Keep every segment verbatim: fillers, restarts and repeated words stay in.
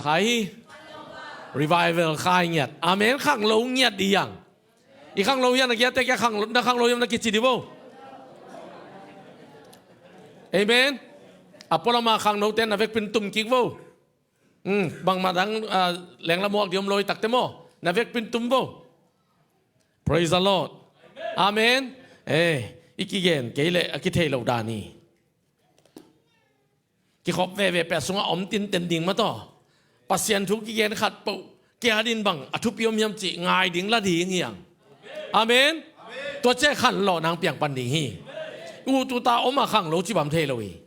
Khai hi. Revival khai ngiat. Amen. Khanglo ngiat dih hiang. I khanglo hiang, na kiate kia khanglo, na khanglo hiang na kici dih vo. Amen. A pualama khangnote na vekpin tum kik vo. Hmm, bangmah dang, ah, lengla muak dih om lo i takte maw. Na vekpin tum vo. Praise the Lord. Amen. Eh, i kigen kei leh a kithei lo dan hi. Kikhop veve pia sungah om tinten ding mah tawh. Pasian thu kigen khat poh kia din bang a thupi om hiam cih ngai ding la ding hiang. Amen. Tua ciah khanlawh nang piang pan ding hi. Ut uta om a khanglo ci bam thei lo hi.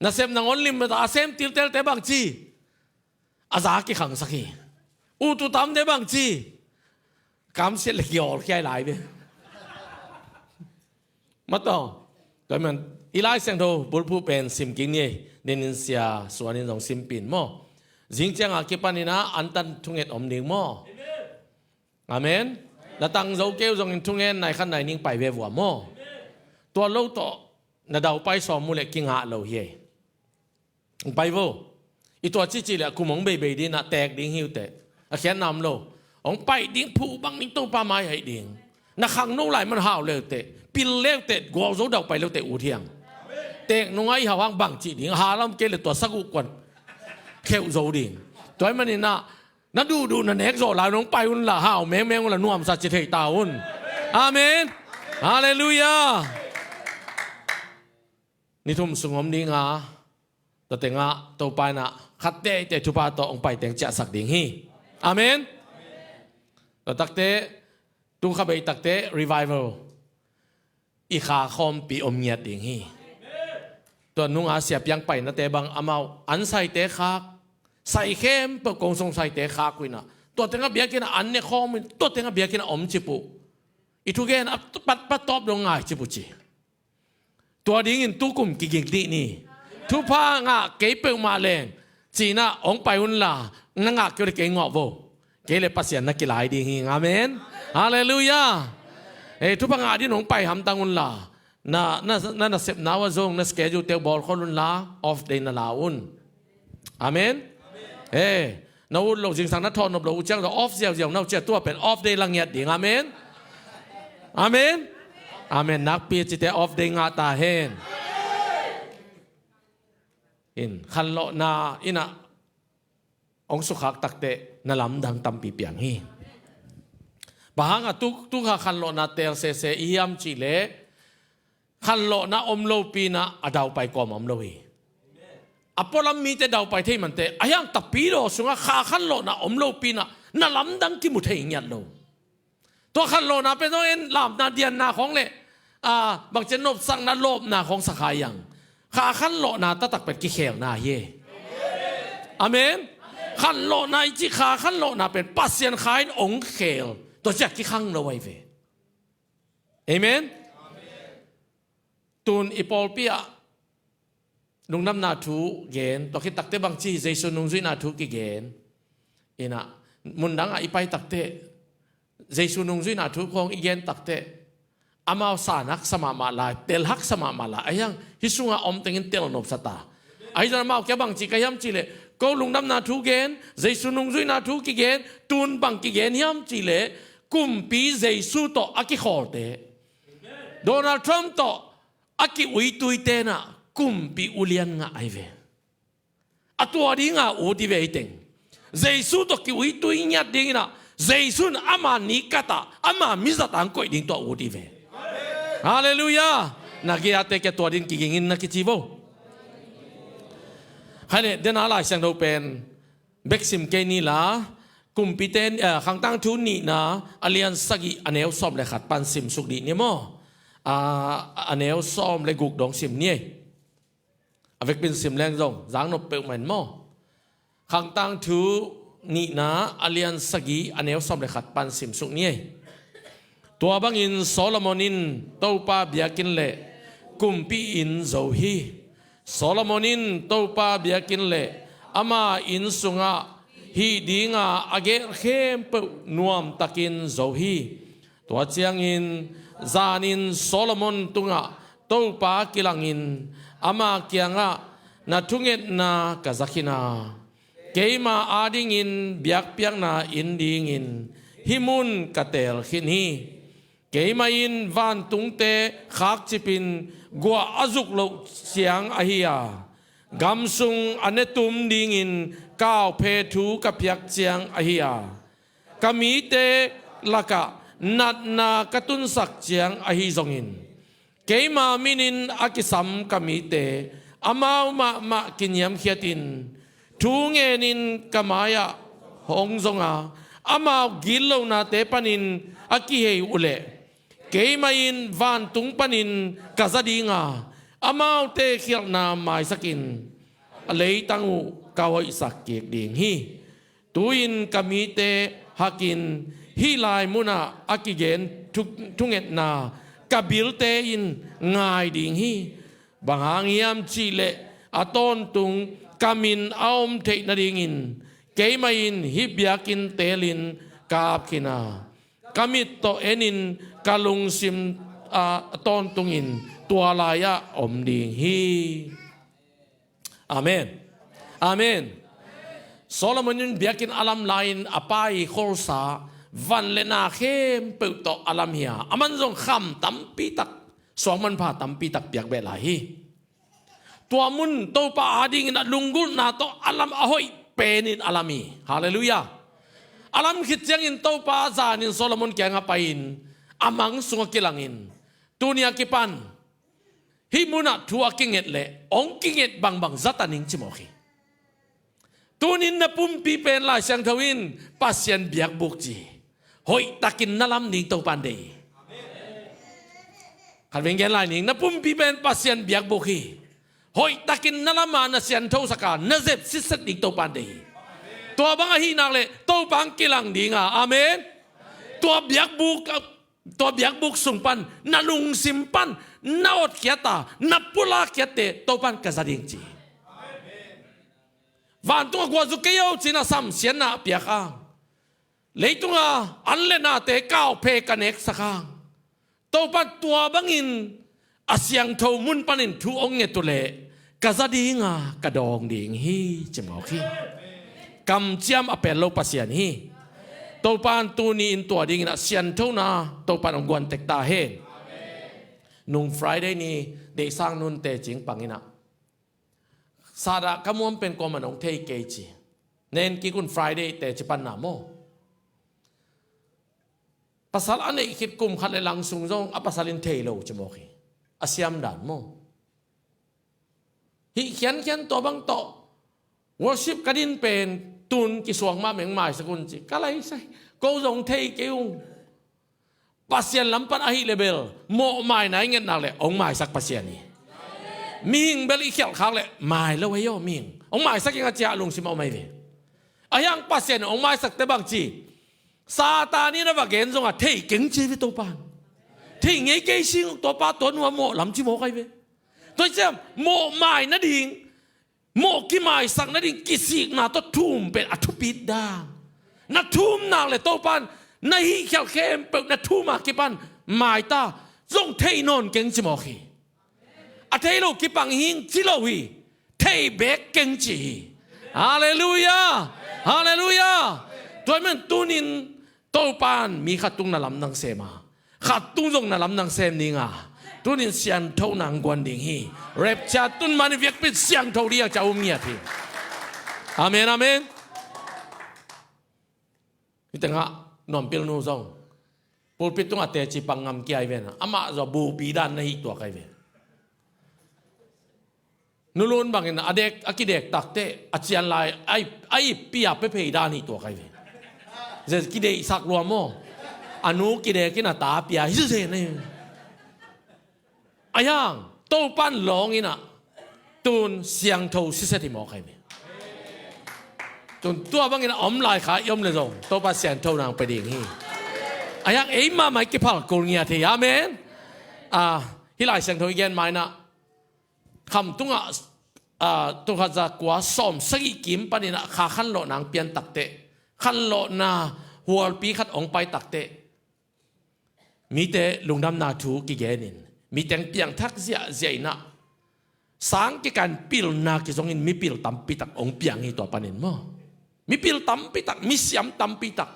Nasep nangawn lim mata a sem tiltelte bang ci. A za kikhangsak hi. Ut uta omte bang ci. Kamsiat le kiawl kiai lai ve. Mataw. Tua man i Lai Siangtho bulphuh pen sim kik ni ei. Denin sia suanin zong simpin maw. Zing cianga kipanin ah antan thunget om ding maw. Amen. Na tang zo keu zongin thungen nai khan nai ning pai ve vua maw. Tua lo tawh na dau pai sawm mu le kingah lo hi ei. Hong pai vo. I tua cici le a kum hong beibei ding na tek ding hi uh teh. A khiatna om lo. Hong pai ding phuh bang ding Topa mai hai ding. Na khangno lai man hau leu teh. Pil leu teh guau zo dau pai leu teh ut hiang. Tek nunga i hau hang bang cih ding. Ha lam kei le tua saguh kuan. Kheuh zo ding. Tua hi manin ah na duhduh na nek zawh lai un hong pai un la hau mengmeng un la nuamsa ci thei ta un. Amen. Halleluiah. Ni thum sung om dinga tua tengah Topa inah khat teitei thupha tawh hong pai teng ciahsak ding hi. Amen. Tua takte tung kha bei takte revival i kha khawmpi om ngiat ding hi. Tua nunga siapiang painate bang amau an saite khak sai khempeuh kong song saite khak uh inah tua tengah biakinn ah an ne khawm uh in tua tengah biakinn ah om cip uh. I thugen a pat pat tawp dong ngai cip uh ci. Tua dingin tukum kiging dih ni. Thupha ngah kei peuhmah leng cinah hong pai unla na ngah kei uh le kei ngawh vo. Kei le Pasian na kilai ding hi. Amen. Halleluiah. Ei, thupha ngah din hong pai hamtang unla na, na, na, na sepna uh a zong na schedule teu bawlkhol unla off day na la un. Amen. He, na ut lo zingsang na thawn nop lo uh ciang off ziauziau na uh ciang tua pen off day la ngiat ding. Amen. Amen. Amen. Nakpi cite off day ngah ta hen. In khanlawhna inah hong sukhak takte na lamdang tampi piang hi. Bang hanga tu, tu kha khanlawhna tel sese i hiam cihleh khanlawhna om lopi inah a daupai kawm a om lo hi. A pualam mite daupai thei mante a hiang tapidaw sungah kha khanlawhna om lopi inah na lamdang kimu thei ngiat lo. Tua khanlawhna pen zong en lamna dianna khawng le a bangcian nopsakna lawpna khawng sakha hiang. Kha khanlawhna taktak pen kikhelna hi. Amen. Khanlawhna i cih kha khanlawhna pen Pasian kha in ong khel tua ciah kikhang lo ahi ve. Amen. Tun i pawlpi ah lungdamna thu gen tua khit takte bangci Jesu nungzuihna thu kigen. Inah mundang ah i pai takte Jesu nungzuihna thu khawng i gen takte amau san haksa mahmah lai, tel haksa mahmah lai. A hiang hih sungah om tengin tel nopsa ta. Ahi zong amau kia bangci ka hiam cihleh ko lungdamna thu gen, Jesu nungzuihna thu kigen, tun bang kigen hiam cihleh kumpi Jesu tawh a kikhawlte Donald Trump tawh a ki-uituite inah kumpi ulian ngah ahi ve. A tua dinga ut i ve hi teng. Jesu tawh ki-uitui ngiat ding inah Jesu in ama ni katah ama mizatah ang koih ding tua ut i ve. Halleluiah. Na giate kia tua din kigingin na kici vo. Khaile dena Lai Siangtho pen beksim kei ni la. Kumpite, eh, Khangtang thu nihna a lian sagih a neu sawm le khat pan simsuk dih ni maw? A, a neu sawm le guk dong sim ni ei. A vekpin sim leng zong zang nop peuhmah in maw? Khangtang thu nihna a lian sagih a neu sawm le khat pan simsuk ni ei. Tua bangin Solomon in Topa biakinn le kumpi inn zo hi. Solomon in Topa biakinn le ama inn sungah hih dinga a gelh khempeuh nuamtakin zo hi. Tua ciangin zanin Solomon tungah Topa kilangin ama kiangah na thungetna ka za khin a, Keima adingin biakpiakna inn dingin hih mun ka teel khin hi. Keimah in vantungte khakcipin guah a zuk loh ciang ahi a, gam sung a netum dingin kauphe thu ka piak ciang ahi a, ka mite lakah natna ka tunsak ciang ahi zongin, keima minin a kisam ka mite amau mahmah kiniamkhiatin, thu ngenin ka mai-ah hong zonga, amau gitlohnate panin a kihei uhleh, keimah in vantung panin ka za dinga, amaute khialhna maisakin a leitang uh ka hoihsak kik ding hi. Tu-in ka mite hakin hih lai munah a kigen thu-, thungetna ka bilte in ngai ding hi. Bang hang hiam cihleh a tawntung ka min a om theih nadingin keimah in hih biakinn teelin ka ap khin a, ka mit tawh enin ka lungsim a tawntungin tua lai-ah om ding hi. Amen. Amen. Solomon in biakinn a lam lai-in a pa ii kholsa van le na khempeuh tawh a lam hi a, aman zong kham tampi tak, suang manpha tampi tak piak beh lai hi. Tua mun Topa adingin a lunggulhna tawh a lam a hoih penin a lam hi. Halleluiah. A lam khit ciangin Topa zanin Solomon kiangah pai-in a mang sungah kilangin, tuni a kipan hih munah thu a kinget leh hong kinget bangbang zat a ning ci mawk hi. Tunin na pumpi pen Lai Siangtho in Pasian biakbuk ci, hoihtakin na lam ding Topan deih hi. Khat veng gen lai ning, na pumpi pen Pasian biakbuk hi. Hoihtakin na lam a, na sianthosak a, na zep sitset ding Topan deih hi. Tua bang ahih nak leh Topa hong kilang ding a, amen. Tua biakbuk, tua biakbuk sung pan, na lungsim pan na otkhiat a, na pulak khiatte Topan ka za ding ci. Vantungah guah zu kei o ci-in a samsiatna a piak a, leitunga an le nate kauphe ka neksak a, Topan tua bangin a siangtho mun panin thu hong nget uhleh ka za dinga ka dawng ding hi ci mawk hi. Kamciam a pel lo Pasian hi. Topan tuni-in tua dingin a sianthona Topan hong guan tek ta hen. Nung Friday ni deihsang nunte cing pangin ah, sahdah ka muam pen kuaman hong thei kei ci. Nen kik un Friday teci panna maw. Pasal a neih khit kum khat le lang sung zong a pasal in thei lo ci mawk hi. A siam dan maw. Hih khiankhian tua bang tawh worship ka din pen tun kisuang mah meng maisak un ci. Ka laisai, ko zong thei kei ung. Pasian lam pan ahih leh bel mawhmaina i nget nak leh hong maisak Pasian hi. Mihing bel i khialh khak leh mai lo ei aw mihing. Hong maisak ing a ciah lungsim a om ahi ve. Ahi hang Pasian hong maisak teh bang ci, Satan in a va gen zongah thei keng ci ve Topan. Thei ngei kei sing Topa, tua nu a mawh lam ci mawk ahi ve. Tua hi ciang mawhmai nading, mawh kimaisak nading kisikna tawh thum pen a thupit dan. Na thum nak leh Topan na hih khialh khempeuh na thum a kipan maita, zong thei nawn keng ci mawk hi. A thei lo kipang hing ci lo hi. Thei bek keng ci hi. Halleluiah. Halleluiah. Tua ahih man tunin Topan mi khat tung na lamdang sem a, khat tung zong na lamdang sem ding a, tunin sianthona hong guan ding hi. Rapture tun mah ni viakpin siangtho ding a ca um ngiat hi. Amen, amen. Hih tengah nuampil nu zong pulpit tungah teci pang ngam kia hi ve na, amah zong bupi dan na hih tuak ahi ve. Nulun bangin a dek, a kidek takteh a cian lai a ip, a ippi a pephei dan hih tuak ahi ve. Zia kideihsak lua maw. A nu kidekin a ta pia hi zen ahi ve. Ahi hang Topan lawng in ah tun siangtho siset hi mawk ahi ve. Tun tua bangin a om lai kha i om le zong Topa sianthona hong pia ding hi. Ahi hang ei mahmah i kiphal kul ngiat hi. Amen. Ah, hih Lai Siangtho i gen ma in ah Khamtung ah, ah, tul khat za kua sawm sagih kim panin ah kha khanlawhna hong pian takteh, khanlawhna hualpi khat hong pai takteh, mite lungdamna thu kigenin, mite hong piangthak ziahziah in ah, sang kikal pilna kizongin mipil tampi tak hong piang hi tua panin maw. Mipil tampi tak, misiam tampi tak.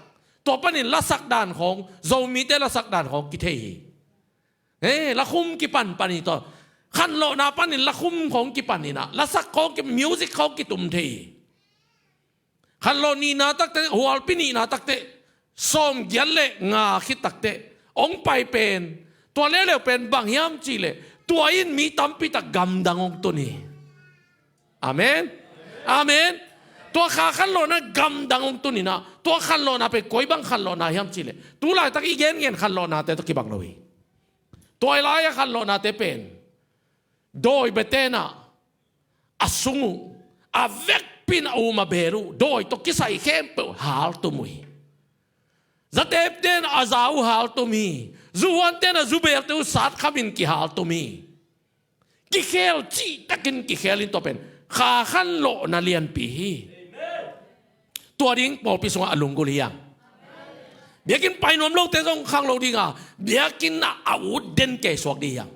Tua panin lasak dan khawng, Zomite lasak dan khawng kithei hi. Eh, lakhum kipan pan hi tua. Khanlawhna panin lakhum khawng kipan hi na, lasak khawng ki, music khawng kitum thei hi. Khanlawh nihna takte, hualpi nihna takte, sawmgiat le nga khit takte hong pai pen, tua leuleu pen bang hiam cihleh, tua in mi tampi tak gamdang hong tun hi. Amen. Amen. Tua kha khanlawhna gamdang hong tun hi na, tua khanlawhna pen koi bang khanlawhna hiam cihleh, tu laitak i gengen khanlawhnate tawh kibang lo hi. Tua i lai-a khanlawhnate pen dawi beten ah a sung uh, a vekpi in a um a bel uh, dawi tawh kisai khempeuh haltum uh hi. Zatepten a za uh haltum hi. Zuhuanten a zubelte uh satkhamin kihaltum hi. Kikhel cihtakin kikhel in tua pen kha khanlawhna lianpi hi. Tua ding pawlpi sungah a lunggulh hi hang. Biakinn pai nuam lote zong khang lo ding a, biakinn ah a ut den kei suak ding hi hang.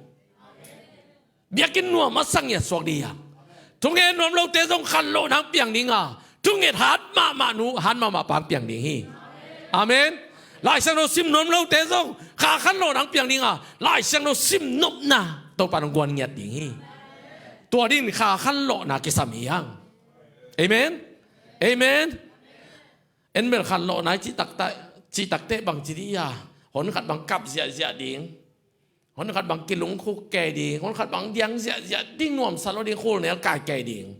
Biakinn nuam a sangiat suak ding hi hang. Thungen nuam lote zong khanlawhna hong piang ding a, thunget hat mahmah nu, hat mahmah pa hong piang ding hi. Amen. Laisiangtho sim nuam lote zong kha khanlawhna hong piang ding a, Laisiangtho sim nopna Topa in hong guan ngiat ding hi. Tua ding kha khanlawhna kisam hi hang. Amen. Amen. En bel khanlawhna i cih takte, cih takte bang ci ding a, hon khat bang kap ziahziah ding, hon khat bang kilungkhuk kei ding, hon khat bang diang ziahziah ding, nuamsa lo ding, khulnel kai kei ding.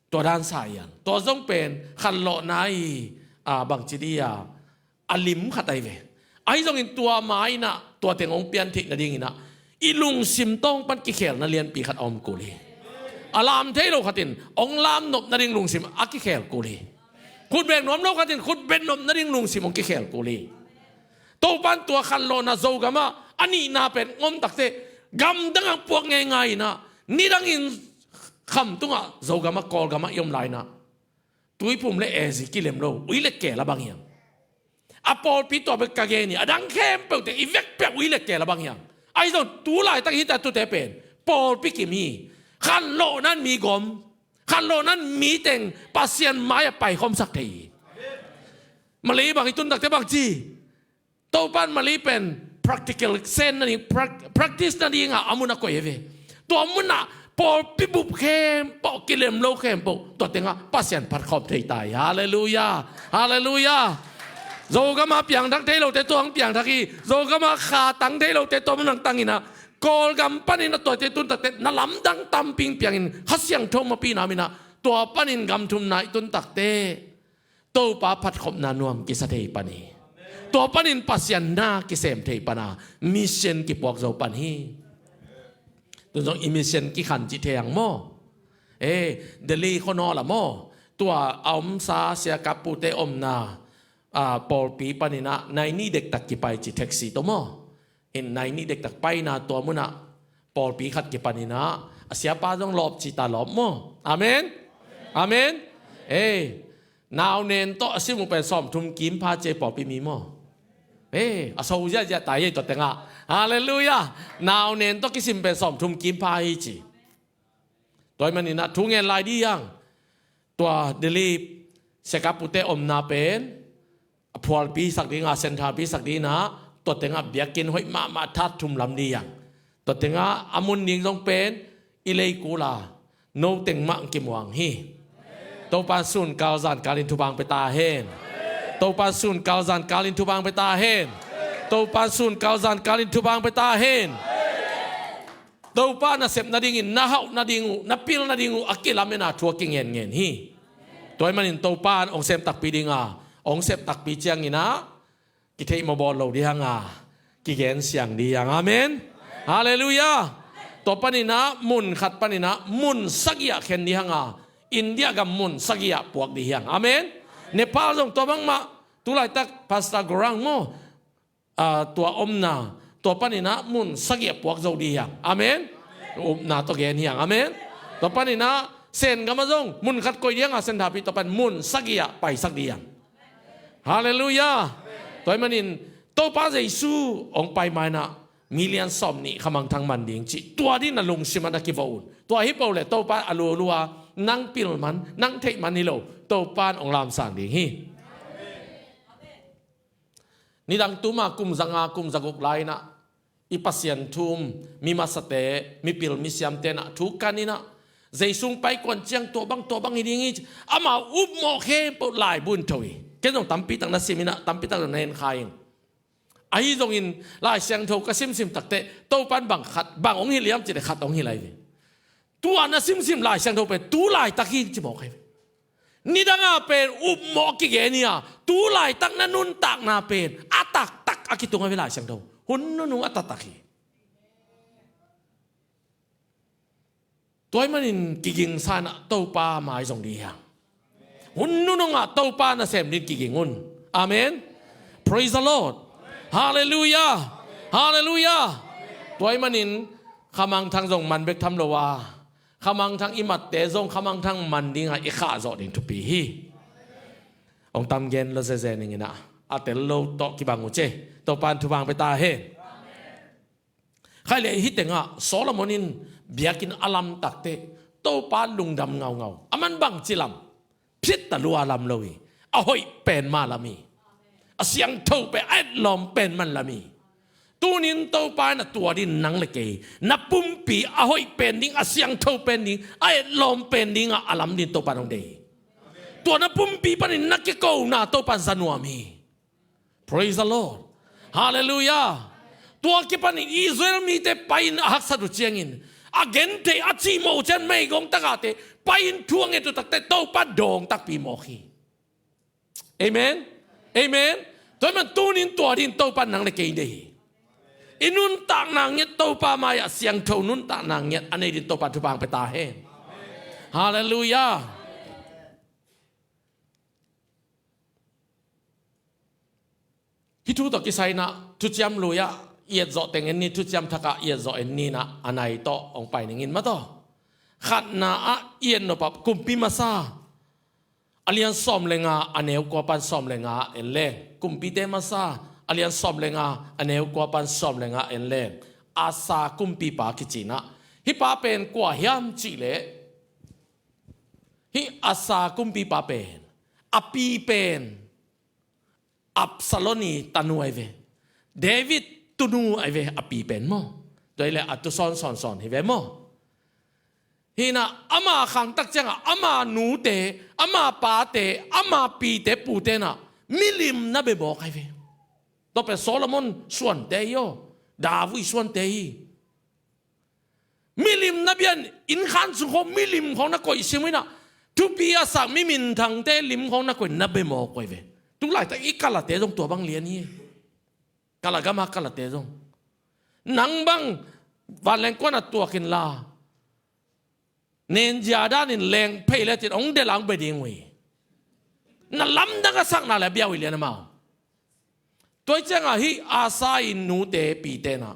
Tua dan sa hi hang. Tua zong pen khanlawhna i, a, bang ci ding a, a lim khat ahi ve. Ahi zongin tua ma-in ah tua teng hong pian theih nadingin ah i lungsim tawng pan kikhelna lianpi khat a om kul hi. A lam thei lo khat in hong lam nop nading lungsim a kikhel kul hi. Khut beng nuam lo khat in khut beng nop nading lungsim hong kikhel kul hi. Topa in tua khanlawhna Zogam ah a nihna pen hong om takte, gamdang ah puak ngeingai in ah, nidangin khamtung ah Zogam ah, Kawlgam ah i om lai-in ah, tuiphum le ezi kilem lo, ui le keel a bang hi hang. A pawlpi tua bek ka gen hi, a dang khempeuhte i vekpi ah ui le keel a bang hi hang. Ahi zong tu laitak hih tak tute pen pawlpi kim hi. Khanlawhna in mi gawm, khanlawhna in mi teng Pasian mai-ah paikhawmsak thei hi. Malay bang i tun takte bang ci, Topa in Malay pen practical sen nading, prac-, practice nading a, a mun a koih hi ve. Tua mun ah pawlpi bup khempeuh, kilem lo khempeuh, tua teng ah Pasian phatkhawm thei ta hi. Halleluiah. Halleluiah. Zogam ah piangthak thei lote tua hong piangthak hi. Zogam ah kha tang thei lote tua mun hong tang in ah, Kawlgam panin ah tuate tun takte na lamdang tampi hong piangin, Kha Siangtho mapihna min ah tua panin gam thumna i tun takte Topa phatkhopna nuam kisa thei pan hi. Tua panin Pasian na kisem thei pan a, mission kipuak zo pan hi. Tu zong i mission kikhan cih thei ang maw? Eh, Delhi khua nawl ah maw? Tua a omsa Sia Kap Pu te omna, ah, pawlpi panin ah nai nih dektak kipai ci, taxi tawh maw? In nai nih dektak paina tua mun ah pawlpi khat kipan in ah, a siapa zong lawp ci ta, lawp maw? Amen. Amen. Eh, nau nen tawh a sim uh pen sawmthum kim pha ci, pawlpi mi maw? Eh, a so ziahziah ta hi ei tua teng ah. Halleluiah. Nau nen tawh kisim pen sawmthum kim pha hi ci. Tua ahih manin ah thu ngen lai ding hi hang. Tua Delhi Sia Kap Pu te omna pen a phualpi sak ding a, centre pi sak ding ah, tua teng ah biakinn hoih mahmah, that thum lam ding hi hang. Tua teng ah a mun ding zong pen i lei kul a, no teng mah kimuang hi. Topa in sun kal zan kal in thupha hong pia ta hen. Topa in sun kal zan kal in thupha hong pia ta hen. Topa in sun kal zan kal in thupha hong pia ta hen. Topa nasep nadingin, na hauh nading uh, na pil nading uh a kilamen a thu a kingenngen hi. Tua ahih manin Topa in hong sem takpi ding a, hong sep takpi ciangin ah kitheih mawh bawl lo ding hi hang a, kigen siang ding hi hang. Amen. Halleluiah. Tua panin ah mun khat panin ah mun sagih ah khen ding hi hang a, India gam mun sagih ah puak ding hi hang. Amen. Nepal zong tua bangmah, tu laitak Pastor Gorang maw, ah, tua omna, tua panin ah mun sagih ah puak zo ding hi hang. Amen. Upna tawh gen hi hang. Amen. Tua panin ah Sen gam ah zong mun khat koih ding a, centre pi, tua pan mun sagih ah paisak ding hi hang. Halleluiah. Tua ahih manin Topa Jesu hong pai ma-in ah million sawmnih kha mangthang man ding cih tua ding na lungsim ah na kivo un. Tua hi peuh leh Topa a lulua Nang pil man, nang theih man hi lo, Topa in hong lamsang ding hi. Nidang tuma kum zanga kum zaguk lai-inah i Pasian thu um mi masate, mipil misiamte inah thu kan inah, Jesu hong paikuan ciang tua bang tua bang hi ding hi ci, amau upmawh khempeuh laibu in tho hi. Ken zong tampitak na sim inah tampitak na en kha ing. Ahi zongin Lai Siangtho ka simsim takteh Topa in bang khat, bang hong hilh hiam cih leh khat hong hilh lai ve. Tua na simsim Lai Siangtho pen tu laitak hi ci mawk hi ve. Nidanga pen upmawh kigen hi a, tu laitak na nuntakna pen a taktak a kitung a ve Lai Siangtho. Hun nunung a taktak hi. Tua ahih manin kigingsa inah Topa mai zong dih hiang. Hun nunungah Topa nasem ding kiging un. Amen. Praise the Lord. Halleluiah. Halleluiah. Tua ahih manin khamangthang zong man bek tham lo a, khamangthang i matte zong khamangthang man dingah i khahzawh ding thupi hi. Hong tam gen lo zeze ning inah, a tel lo tawh kibang uh ci. Topa in thupha hong pia ta hen. Khaile hih tengah Solomon in biakinn a lam takteh Topa lungdam ngaungau. Aman bangci lam? Phitta lua lam lo hi. A hoih pen mah lam hi. A siangtho pen, a etlawm pen man lam hi. Tunin Topa in a tua ding nang le kei, na pumpi a hoih pen ding, a siangtho pen ding, a etlawm pen dingah a lam ding Topa in hong deih hi. Tua na pumpi panin na kikona Topa in za nuam hi. Praise the Lord. Halleluiah. Tua kipanin Israel mite pai-in a haksat uh ciangin, a genthei a cihmawh uh ciang meigong tagahte pai-in thu a nget uh takteh Topa dawng takpi mawk hi. Amen. Amen. Tua ahih man tunin tua ding Topa in nang le kei deih hi. I nuntakna ngiat Topa mai-ah siangtho nuntakna ngiat a nei ding Topa thupha hong pia ta hen. Halleluiah. Hih thu tawh kisai inah Thuciam Lui-ah i etzawh teng en ni, Thuciam Thakah i etzawh en ni inah a nai tawh hong pai ning in maw taw. Khatna ah i et nop ah Kumpi Masa a lian sawm le nga a neu kua pan sawm le nga en leng. Kumpite Masa a lian sawm le nga a neu kua pan sawm le nga en leng. Asa kumpipa kici inah, hih pa pen kua hiam cih leh, hih Asa kumpipa pen a pi pen Absalom i tanu ahi ve. David tunu ahi ve a pi pen maw. Tua hi leh a tu sawnsawnsawn hi ve maw. Hi inah ama khangtak ciangah ama nute, ama pate, ama pite pute inah milim na bia mawk ahi ve. Tua pen Solomon suante hi aw. David suante hi. Milim na bia in, innkhan sung khawng milim khawng na koih sim uh inah, thupi a sak mi minthangte lim khawng na koih na bia mawk uh ahi ve. Tu laitak i kalate zong tua bang lian hi. Kala gama kalate zong, nang bang vanleng kuan a tuak inla, nenzia danin leng phei le cin hong delh a hong bia ding uh hi. Na lamdang a sakna le a bia uh hi lian amau. Tua hi ciangah hih Asa i nute pite inah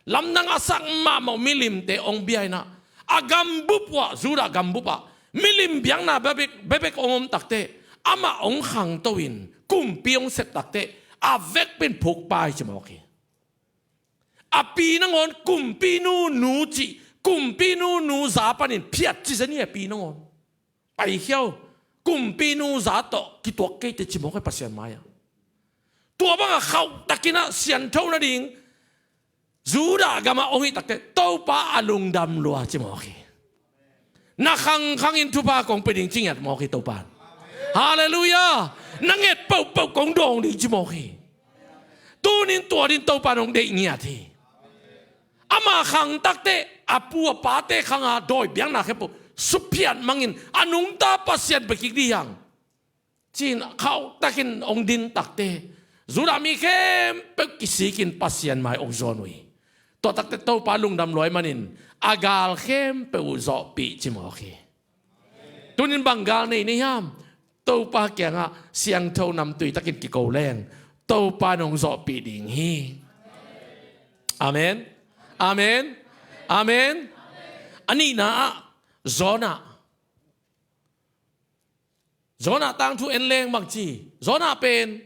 lamdang a sak mahmah uh milimte hong bia inah, a gambup uh ah, Judah gambup ah milim biakna bebek, bebek hong om takteh, amah hong khangto in kumpi hong sep takteh, a vekpi in phukpa hi ci mawk hi. A pi nangawn kumpinu nu cih, kumpinu nu za panin phiat ci zen hi a pi nangawn. Paikhia uh, kumpinu za tawh kituak kei teh ci mawk hi Pasian mai-ah. Tua bangah khauhtakin ah siangtho nading Judah gamah hong hih takteh Topa a lungdam lua ci mawk hi. Na khangkhangin thupha kong pia ding ci ngiat mawk hi Topa in. Halleluiah. Na nget peuhpeuh kong dawng ding ci mawk hi. Tunin tua ding Topa in hong deih ngiat hi. Ama khang takteh a pu a pate khanga dawi biakna khempeuh suphiat mangin a nungta Pasian bia kik dih hiang, ci-in khauhtakin hong din takteh Judah mi khempeuh kisikin Pasian mai hong zuan uh hi. Tua takteh Topa lungdam lua ahih manin a gal khempeuh uh zawhpih ci mawk hi. Tunin bang gal nei ni hiam? Topa kiangah siangtho namtui takin kiko leng Topa in hong zawhpih ding hi. Amen. Amen. Amen. A nihna ah Jonah. Jonah tangthu en leng bang ci? Jonah pen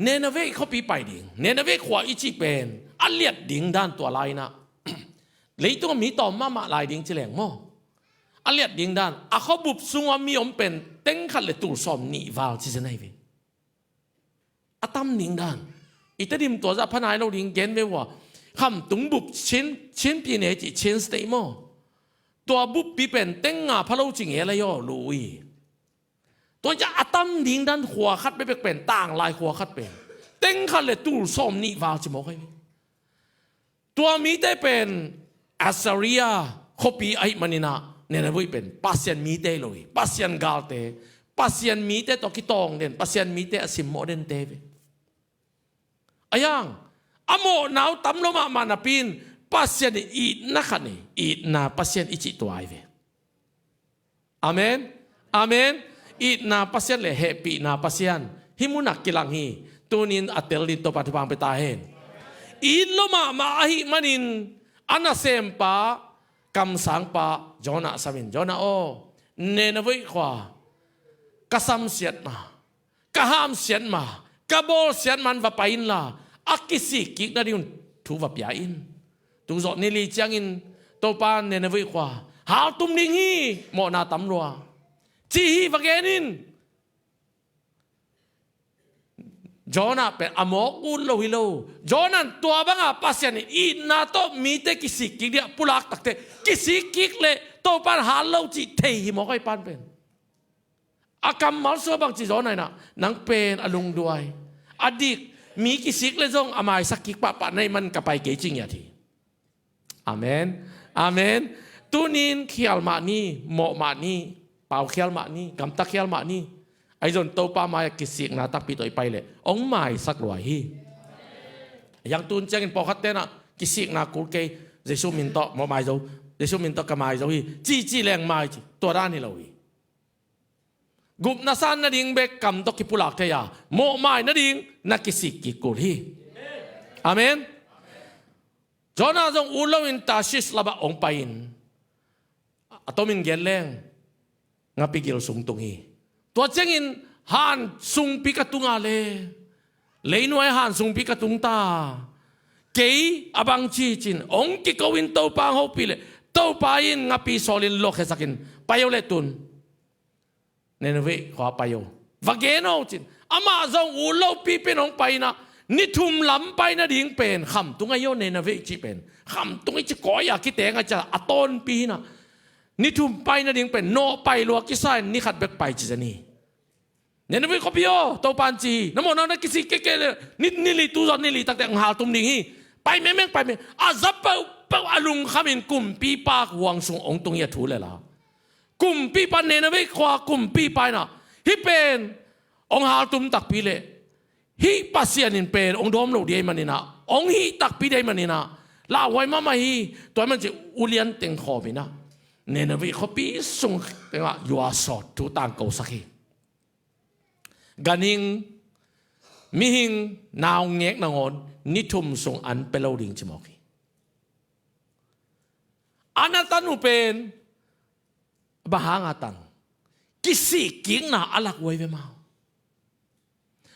Nineveh khuapi pai ding, Nineveh khua i cih pen a liat ding dan tua lai-inah leitung a mi tawm mahmah lai ding ci leng maw. A liat ding dan, a khuabup sungah mi om pen teng khat le tul sawm nih val ci zen ahi ve. A tam ding dan. I Tedim tua zah pha nai lo ding gen ve ua. Khamtung bup Chin, Chin pi ne cih Chin State maw. Tua buppi pen teng nga pha lo ci ngel ahi aw, lui. Tua ciang a tam ding dan khua khat bekbek pen, tanglai khua khat pen teng khat le tul sawm nih val ci mawk ahi ve. Tua mite pen Assyria khuapi ahih maninah Nineveh pen Pasian mite lo hi. Pasian galte, Pasian mite tawh kitawng den, Pasian mite a simmawh dente ve. A yang, a mawhnau tam lo mahmah napi in Pasian in itna khat nei, itna Pasian i cih tua ahi ve. Amen. Amen. Itna Pasian le hehpihna Pasian hih munah kilang hi. Tunin a tel ding Topa thupha pia ta hen. It lo mahmah ahih manin a nasempa, kamsangpa Jonah samin, Jonah aw, Nineveh khua ka samsiat ma, ka hamsiat ma, ka bawlsiat man va pai inla, a kisik kik nading un thu va pia in. Tuzawh nili ciangin Topa Nineveh khua haltum ding hi, mawhna tam lua, ci hi va gen in. Jonah pen a mawk ut lo hi lo. Jonah in tua banga Pasian in itna tawh mite kisik kik ding a pulak takte, kisik kik leh Topa in hal lo cih thei hi mawk ahi pan pen. A kammal sua bangci zaw nainah, nang pen a lungduai, a dik, mi kisik le zong a maisak kik pahpah na hih man ka pai kei ci ngiat hi. Amen. Amen. Tunin khial mah ni, mawh mah ni, pau khial mah ni, gamta khial mah ni. Ahi zong Topa mai-ah kisikna takpi tawh i pai leh hong maisak lua hi. Yang tun ciangin pawlkhat tenah kisikna kul kei, Jesu min tawh mawh mai zo, Jesu min tawh ka mai zo hi, cici leng mai ci, tua dan hi lo hi. Gupna san nading bek kam tawh kipulak thei a, mawhmai nading na kisik kik kul hi. Amen. Jonah zong ut loin Tarshish lamah hong pai-in a tomin gen leng ngapi gil sung tung hi. Tua ciangin han sungpi ka tung a le, leinuai han sungpi ka tung ta, kei a bangci cin hong kiko in Topa hong hopih leh Topa in ngapi sawlin luakkhiasakin pai o le tun Nineveh khua pai o, va gen o cin. Amah zong ut lopi pen hong pai inah, ni thum lam pai nading pen khamtung ahi o, Nineveh cih pen khamtung i ci kawi a kiteng a ci a, a tawnpi hinah. Ni thum pai nading pen nawh pai lua kisa in ni khat bek pai ci zen hi. Nineveh khuapi aw, Topa in ci hi, na mawhna na kisik kei kei le, ni, ni li, tuzawh ni li takte hong haltum ding hi. Pai mengmeng, pai meng. A za peuhpeuh a lungkhamin kumpipa huang sung hong tung hi a thu le la. Kumpipa, Nineveh khua kumpipa inah, hih pen hong haltum takpi leh hih Pasian in pen hong dawm lo ding ahih maninah, hong hih takpi ding ahih maninah, lauhuai mahmah hi. Tua ahih manin ci ulian teng khawm inah Nineveh khuapi sung tengah yuasawt thu tangkosak hi. Ganhing, mihing, naungek nangawn ni thum sung an pia lo ding ci mawk hi. An a tan uh pen bang hanga tang? Kisik kikna a lak uh ahi ve maw.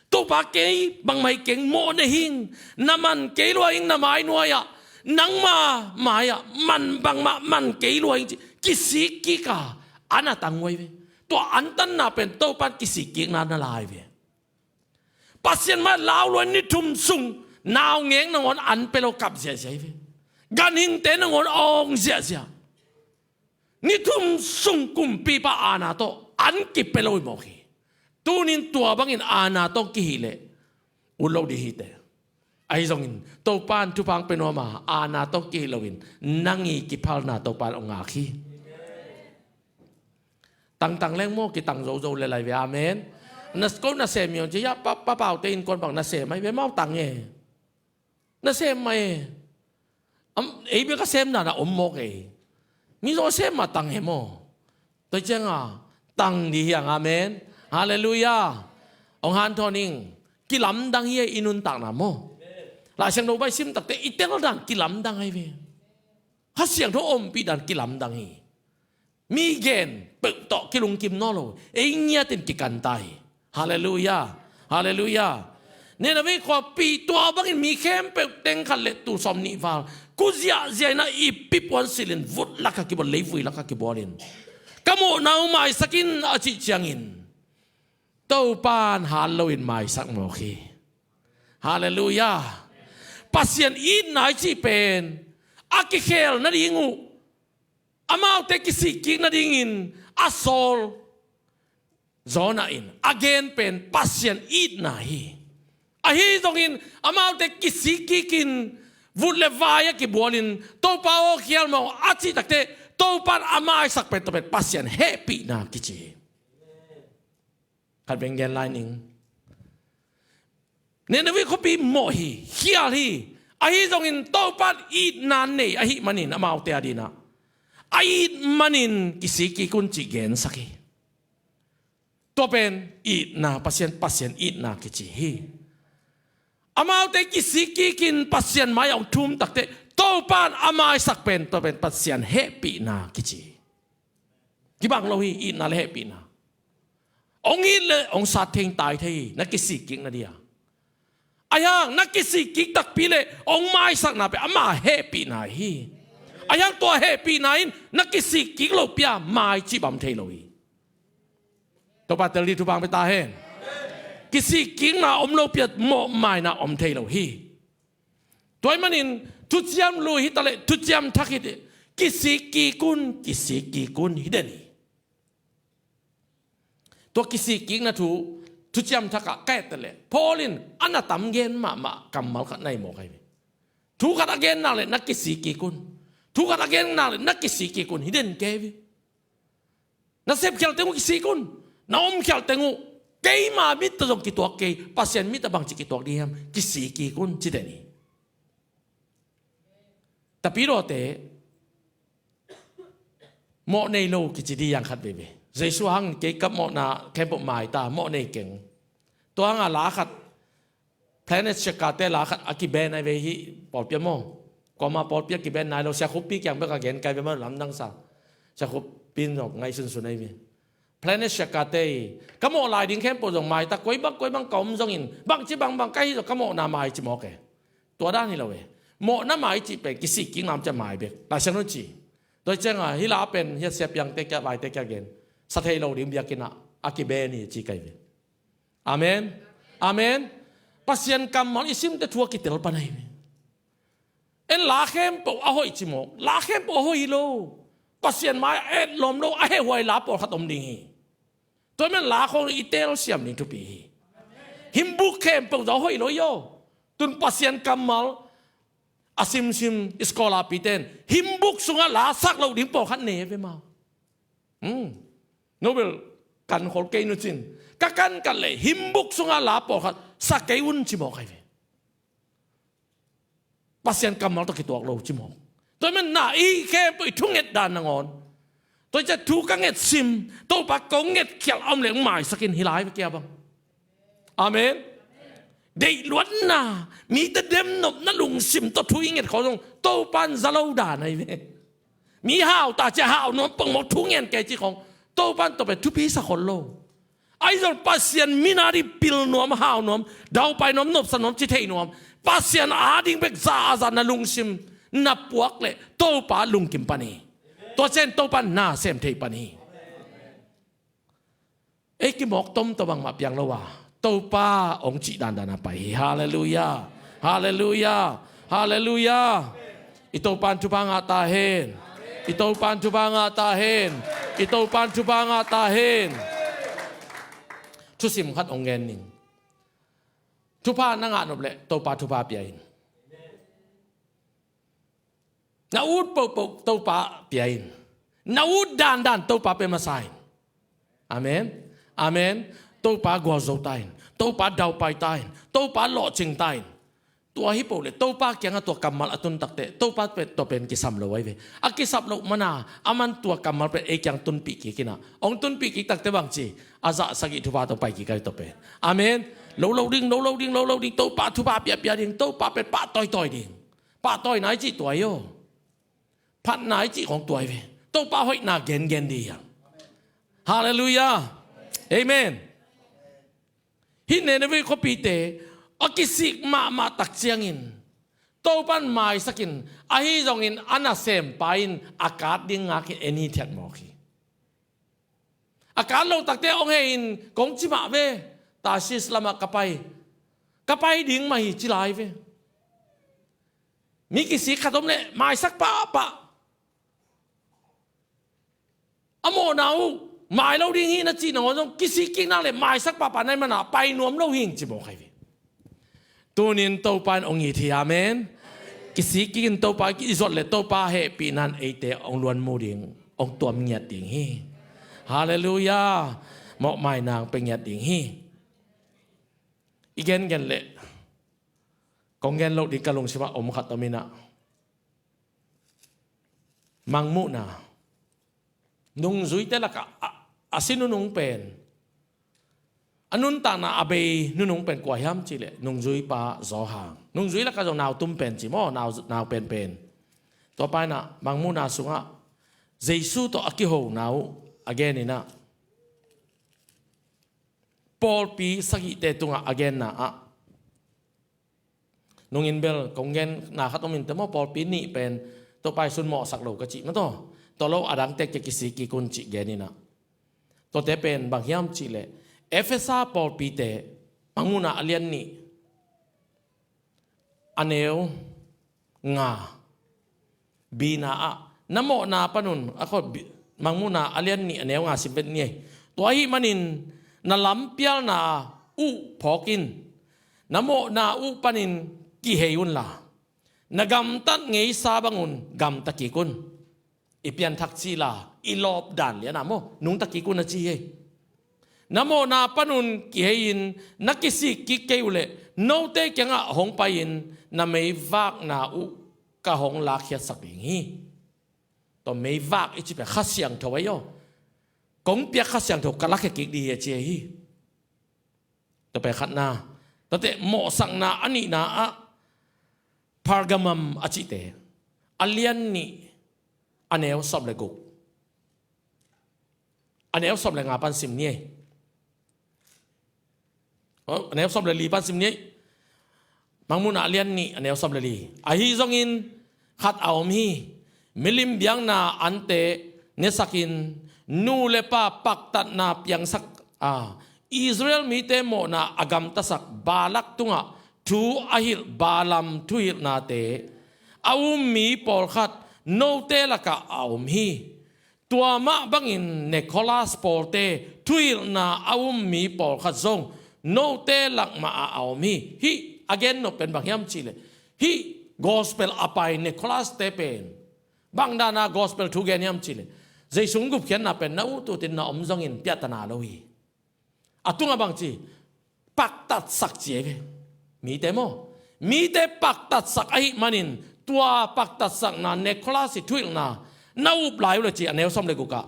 Topa, kei bangmah hi keng, mawh ne hing, na man kei lua hing, na mai nuai-ah, nangma mai-ah man, bangmah man kei lua hing ci, kisik kik a an a tang uh ahi ve. Tua an tanna pen Topa in kisik kikna na la ahi ve. Pasian mai lau lua ni thum sung naungek nangawn an pia lo kap ziahziah hi ve. Ganhingte nangawn awng ziahziah. Ni thum sung kumpipa aana tawh an kipia lo hi mawk hi. Tunin tua bangin aana tawh kihih leh ut lo ding hi te. Ahi zongin Topa in thupha hong pia nuam a, aana tawh kihih loin nang i kiphalna Topa in hong ngak hi. Tangtang leng maw, kitang zozo le lai ve. Amen. Na, ko nasem hi ong ci a, pa, pa Paute innkuan bang nasem ahi ve maw, tang e. Nasem mah e. Am, ei bek a sem dan a om mawk ei. Mizaw sem mah tang e maw. Tua cianga tang ding hi hang. Amen. Halleluiah. Hong hanthawn ing. Kilamdang hi e i nuntakna maw. Lai Siangtho bai sim takte i tel dan kilamdang ahi ve. Kha Siangtho ompih dan kilamdang hi. Mi gen peuh tawh kilungkim nawn lo, ei ngiatin kikan ta hi. Halleluiah. Halleluiah. Nineveh khuapi tua bangin mi khempeuh teng khat le tul sawm nih val ku ziahziah inah, ipi puan silhin vut lakah kibual, leivui lakah kibualin Ka mawhna uh maisak in a cih ciangin Topan hat loin maisak mawk hi. Halleluiah. Pasian itna i cih pen a kikhel nading uh, amaute kisikkik nadingin a sawl Jonah in a gen pen Pasian itna hi. Ahi zongin amaute kisik kikin vut le vai a kibualin Topa aw khial maw a cih takte Topan a maisak pen tua pen Pasian hehpihna kici hi. Khat veng gen lai ning. Nineveh khuapi mawh hi, khial hi. Ahi zongin Topan itna nei ahi manin amaute a dinah a it manin kisik kik un cih gensak hi. Tua pen itna, Pasian, Pasian itna kici hi. Amaute kisik kikin Pasian mai a hong thum takte Topan a maisak pen tua pen Pasian hehpihna kici hi. Kibang lo hi itna le hehpihna. Hong it le hong sat thei, tai thei hi, na kisik kik na dia. Ahi hang na kisik kik takpi le hong maisakna pen ama hehpihna hi. Ahi hang tua hehpihna in na kisik kik lo pia mai cih bang om thei lo hi. Topa tel dih thupha hong pia ta hen. Kisik kikna om lo pia mawhmaina om thei lo hi. Tua ahih manin thuciam lui hi ta leh thuciam thak hi teh kisik kik un, kisik kik un hi den hi. Tua kisik kikna thu thuciam thak ah ka et ta leh Paul in a na tam gen mahmah kammal khat na hi mawk ahi ve. Thu khat a gen nak leh na kisik kik un. Thu khat a gen nak leh na kisik kik un hi den kei ve. Na sep khial teng uh kisik un. Na om khial teng uh keima mit tawh zong kituak kei, Pasian mit a bangci kituak ding hiam, kisik kik un ci den hi. Tapidawte mawh nei lo kici dih yang khat veve. Jesu hang kei ka mawhna khempeuh mai ta, mawh nei keng. Tua hanga la khat Planet Shakate la khat a kiben ai ve hi pawlpi a maw. Kuama pawlpi a kiben nai lo, Sia Khup pi kiang bek a gen kai ve maw lamdang sa. Sia Khup pi in zong ngai sunsun ai ve. Planet Shakate hi. Ka mawh lai ding khempeuh zong mai ta, koi bang koi bang ka om zongin bangci bangbang ka hi zong ka mawhna mai ci mawk e. Tua dan hi lo e. Mawhna mai cih pen kisik kik nam cia mai bek. Lai Siangtho ci. Tua hi cianga hi la pen hi a sia piangte kia vaite kia gen. Sa thei lo ding biakinn ah a kiben hi ci kai ve. Amen. Amen. Pasian kammal i simte thu a kitel pan ahi ve. En la khempeuh a hoih ci mawk, la khempeuh a hoih hi lo. Pasian mai a etlawm lo a hehhuai la pawlkhat om ding hi. Tua men la khawng i telsiam ding thupi hi. Himbuk khempeuh zong a hoih lo hi aw. Tun Pasian kammal a simsim i scholar pite in himbuk sungah la sak loh ding pawlkhat nei a ve mau. Hmm. Nobel kan khol kei nu cin ka kan kat leh himbuk sungah la pawlkhat sa kei un ci mawk ahi ve. Pasian kammal tawh kituak lo ci mawk. Tua hi man na i khempeuh i thunget dan nangawn. Tua hi ciah thu ka nget sim, Topa kong nget khialh a om leh hong maisak in hi lai ve kia bang. Amen. Deih luatna, mite dem nopna lungsim tawh thu i nget khawng zong Topa in za lo dan ahi ve. Mi hau ta ciah hau nuam pongmawk thu ngen kei cih khawng Topa in tua pen thupi sa khol lo. Ahi zong Pasian min a ding pil nuam, hau nuam, daupai nuam, nopsa nuam, ci thei nuam, Pasian a ding bek za a za na lungsim na puak leh Topa lungkim pan hi. Tua ciang Topa na sem thei pan hi. Ei kimawk tomtom bangmah piang lo a, Topa hong cih dandan a pai hi. Halleluiah. Halleluiah. Halleluiah. I Topa in thupha ngah ta hen. I Topa in thupha ngah ta hen. I Topa in thupha ngah ta hen. Thusim khat hong gen ning. Thupha na ngah nop leh Topa thupha pia in. Na ut pohpoh Topa pia in. Na ut dandan Topa pe masa in. Amen. Amen. Topa gualzo ta in. Topa daupai ta in. Topa lawhcing ta in. Tua hi poh leh Topa kiangah tua kammal a tun takte Topa pen tua pen kisam lo ahi ve. A kisap loh mana aman tua kammal pen ei kiang tunpih kik inah. Hong tunpih kik takte bangci a zah sagih thupha tawh pai kik ahi tua pen. Amen. Lo lo ding, lo lo ding, lo lo ding. Topa thupha piapia ding. Topa pen pah tawitawi ding. Pahtawina i cih tua hi aw. Phatna i cih khawng tua hi ve. Topa hoihna gengen dih hiam? Halleluiah. Amen. Hih Nineveh khuapite a kisik mahmah tak ciangin Topa in maisak in, ahi zongin a nasempa in a kat ding ngakin en hithiat mawk hi. A kan lo takte hong hei in kong ci mah ve. Tarsis lamah ka pai, ka pai ding mah hi ci lai ve. Mi kisik khat om leh maisak pahpah. A mawhna uh mai lo ding hi na cih nangawn zong kisik kik nak leh maisak pahpah na hih manah pai nuam lo hi ing ci mawk hi ve. Tunin Topa in hong it hi, amen. Kisik kik in Topa i zot leh Topa hehpihna in eite hong luan mu ding, hong tuam ngiat ding hi. Halleluiah. Mawhmaina hong pia ngiat ding hi. I gengen leh kong gen loh ding ka lungsimah om khat om inah, mangmuhna. Nungzuite lakah a, a si nunung pen, a nuntakna a bei nunung pen kua hiam cihleh nungzuipa Johan. Nungzui lakah zong nau tum pen ci maw, nau, nau penpen. Tua pa inah mangmuhna sungah Jesu tawh a kihona uh a gen inah, pawlpi sagihte tungah a genna ah, nungin bel kong genna khat om inteh maw, pawlpi nih pen Topa i sun mawhsak lo ka cih mah tawh, tua lo a dangte kia kisik kik un cih gen inah. Tuate pen bang hiam cihleh Efesa pawlpite, mangmuhna a lian nih, a neu nga, bina ah, na mawhna panun, a khaw bi-, mangmuhna a lian nih a neu nga sim vet ni ei. Tua ahih manin na lampialna uh phawk in, na mawhna uh panin kihei unla, na gamtat ngeisa bangun gamta kik un. I pianthak cila i lawp dan liana maw, nungta kik un a ci hi. Na mawhna panun kihei in na kisik kik kei uh leh note kiangah hong pai-in na meivakna uh ka hong lakkhiatsak ding hi. Tua meivak i cih pen Kha Siangtho ahi aw. Kong piak Kha Siangtho ka lakhia kik dih hi a ci ahi hi. Tua pen khatna. Tuate mawhsakna a nihna ah Pergamum a cihte, a lian nih, a neu sawm le guk, a neu sawm le nga pan sim ni ei. Oh, a neu sawm le li pan sim ni ei. Mangmuhna a lian nih, a neu sawm le li. Ahi zongin khat a om hi. Milim biakna ante nesakin nu le pa paktatna piangsak a, Israel mite mawhna a gamtasak Balak tungah thu a hilh Balaam thuhilhnate a um mi pawlkhat note lakah a om hi. Tua mah bangin Nicholas pawlte thuhilhna a um mi pawlkhat zong note lak mahah a om hi. Hih a gen nop pen bang hiam cihleh, hih gospel a pai Nicholas-te pen bang dana gospel thu gen hiam cihleh, Jesu gupkhiatna pen na ut utin na om zongin piahtana lo hi. A tungah bang ci, paktatsak ci ei ve. Mite maw, mite paktatsak ahih manin tua paktatsakna Nicholas i thuhilhna na up lai uh le ci, a neu sawm le gukah.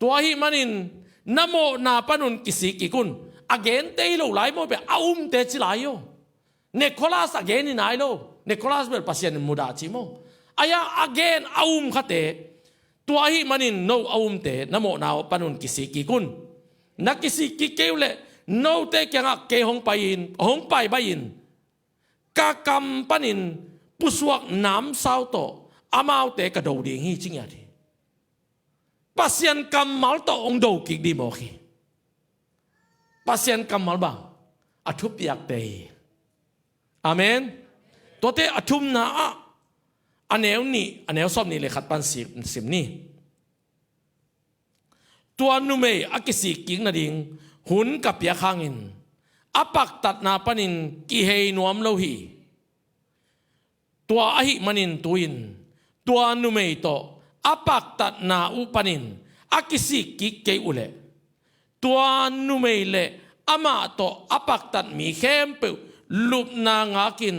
Tua ahih manin na mawhna panun kisik kik un. A gente hi lo lai maw, pen a umte ci lai aw. Nicholas a gen hi nai lo. Nicholas bel Pasian in mudah ci maw. Ahi a gen a um khate, tua ahih manin no a umte na mawhna panun kisik kik un. Na kisik kik kei uh leh note kiangah kei hong pai-in, hong pai bai-in, ka kam panin pusuak namsau tawh amaute ka do ding hi ci ngiat hi. Pasian kammal tawh hong do kik dih mawk hi. Pasian kammal bang, a thupiakte hi. Amen. Tuate a thumna ah, a neu nih, a neu sawm nih le khat pan sim, sim ni. Tua numei a kisik kik nading hun ka piak hangin a paktatna panin kihei nuam lo hi. Tua ahih manin tu-in tua numei tawh a paktatna uh panin a kisik kik kei uh leh, tua numei le amah tawh a paktat mi khempeuh lupna ngakin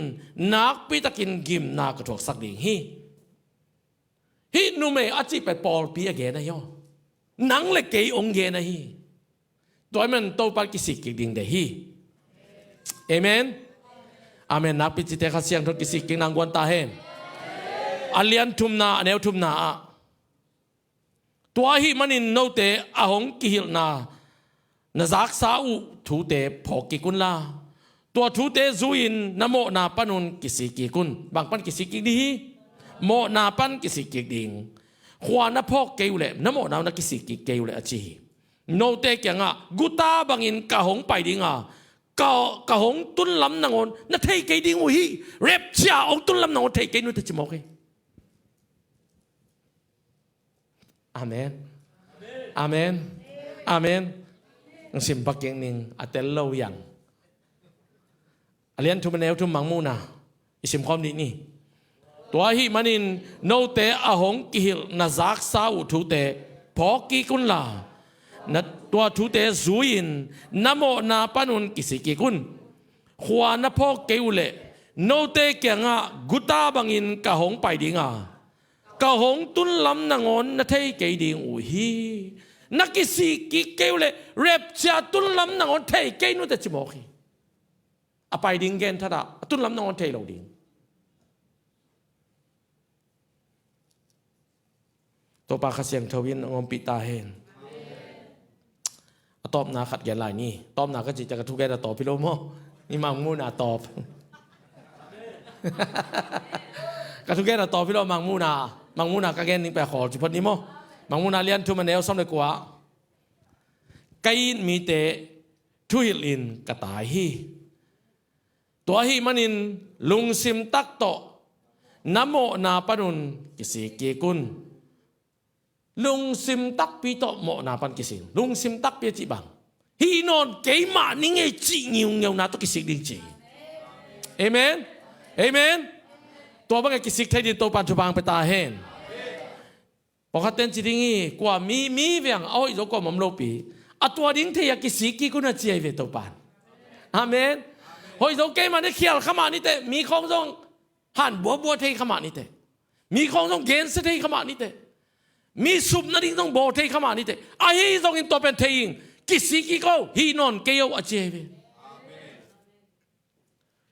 nakpitakin gimna ka thuaksak ding hi. Hih numei a cih pen pawlpi a gen ahi aw. Nang le kei hong gen ahi. Tua ahih manin Topa kisik kik ding deih hi. Amen. Amen. Nakpi cite Kha Siangtho kisik kik nang guan ta hen. A lian thumna, a neu thumna ah, tua ahih manin note a hong kihilhna na zaksa uh thute phawk kik unla, tua thute zui-in na mawhna panun kisik kik un. Bang pan kisik kik ding hi? Mawhna pan kisik kik ding. Khua na phawk kei uh leh, na mawhna uh na kisik kik kei uh leh a ci hi. Note kiangah guta bangin ka hong pai dinga, ka, ka hong tunlam nangawn na thei kei ding uh hi. Rapture hong tunlam nangawn thei kei nute ci mawk hi. Amen. Amen. Amen. Ang simpak yang ning atel lo yang. A lian thum a neu thum Mangmuhna i simkhawm dih ni. Tua ahih manin note a hong kihilh na zaksa uh thute phawk kik unla, na tua thute zui-in na mawhna panun kisik kik un. Khua na phawk kei uh leh note kiangah guta bangin ka hong pai dinga, ka hong tunlam nangawn na thei kei ding uh hi. Na kisik kik kei uh leh rapture tunlam nangawn thei kei nute ci mawk hi. A pai ding gen thadah, a tunlam nangawn thei lo ding. Topa Kha Siangtho in a ngawmpih ta hen. A tawpna khat gen lai ni. Tawpna ka cih ciang ka thugen a tawp hi lo maw? Ni Mangmuhna a tawp. Ka thugen a tawp hi lo, Mangmuhna. Mangmuhna ka gen ning pek khawl ci phot ni maw? Mangmuhna lian thum a neu sawm le kua. Ka it mite thuhilh in ka tai hi. Tua ahih manin lungsim tak tawh na mawhna panun kisik kik un. Lungsim takpi tawh mawhna pan kisik. Lungsim takpi a cih bang, hih nawn keimah ni ngei cih ngiungeuna tawh kisik ding ci. Amen. Amen. Tua bangin kisik thei ding Topan thupha hong pia ta hen. Pawlkhat ten ci ding hi, kua mi, mi veng a hoih zo kua om lopi, a tua ding thei a kisik kik un a ci ahi ve Topan. Amen. Hoih zo keimah ni khial kha mah ni teh, mi khawng zong han buabua thei kha mah ni teh, mi khawng zong gensia thei kha mah ni teh, mi sup nading zong bawl thei kha mah ni teh, ahi zongin tua pen thei ing, kisik kik o, hih nawn kei o a ci ahi ve.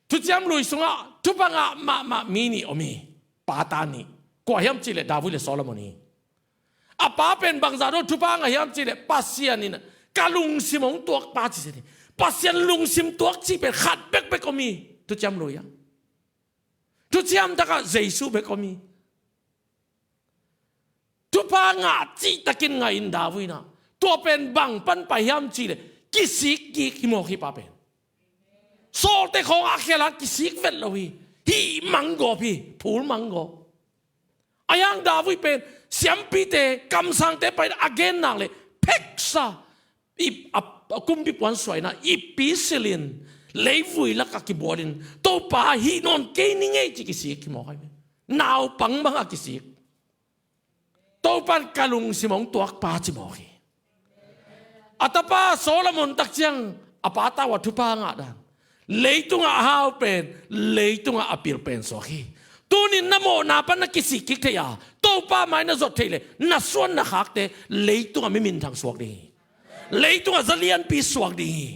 Thuciam Lui sungah thupha ngah mahmah mi nih om hi. Pa ta nih. Kua hiam cihleh David le Solomon hi. A pa pen bangzah dong thupha ngah hiam cihleh Pasian in ka lungsim hong tuak pa ci zen hi. Pasian lungsim tuak cih pen khat bekbek om hi. Thuciam Lui ah, Thuciam Tak ah Jesu bek om hi. Thupha ngah cihtakin ngah in David in ah, tua pen bang pan pai hiam cihleh kisik kik hi mawk hi pa pen. Sawlte khawng a khial a kisik vet lo hi. Hih manggawp hi, phul manggawp. A hiang David pen siampite, kamsangte pai a gen nak leh pheksa, i, a, a kumpipuan suaina, ipi silhin leivui lakah kibualin, Topa hih nawn kei ni ngei ci kisik hi mawk hi. Naupang bangah kisik. Topan ka lungsim hong tuak pa ci mawk hi. A tapa Solomon tak ciang a pa tau a thupha ngah dan, leitungah a hau pen, leitungah a pil pen suak hi. Tunin na mawhna pan na kisik kik thei a, Topa mai na zuat thei leh na suan na khakte leitungah mi minthang suak ding hi. Leitungah za lianpi suak ding hi.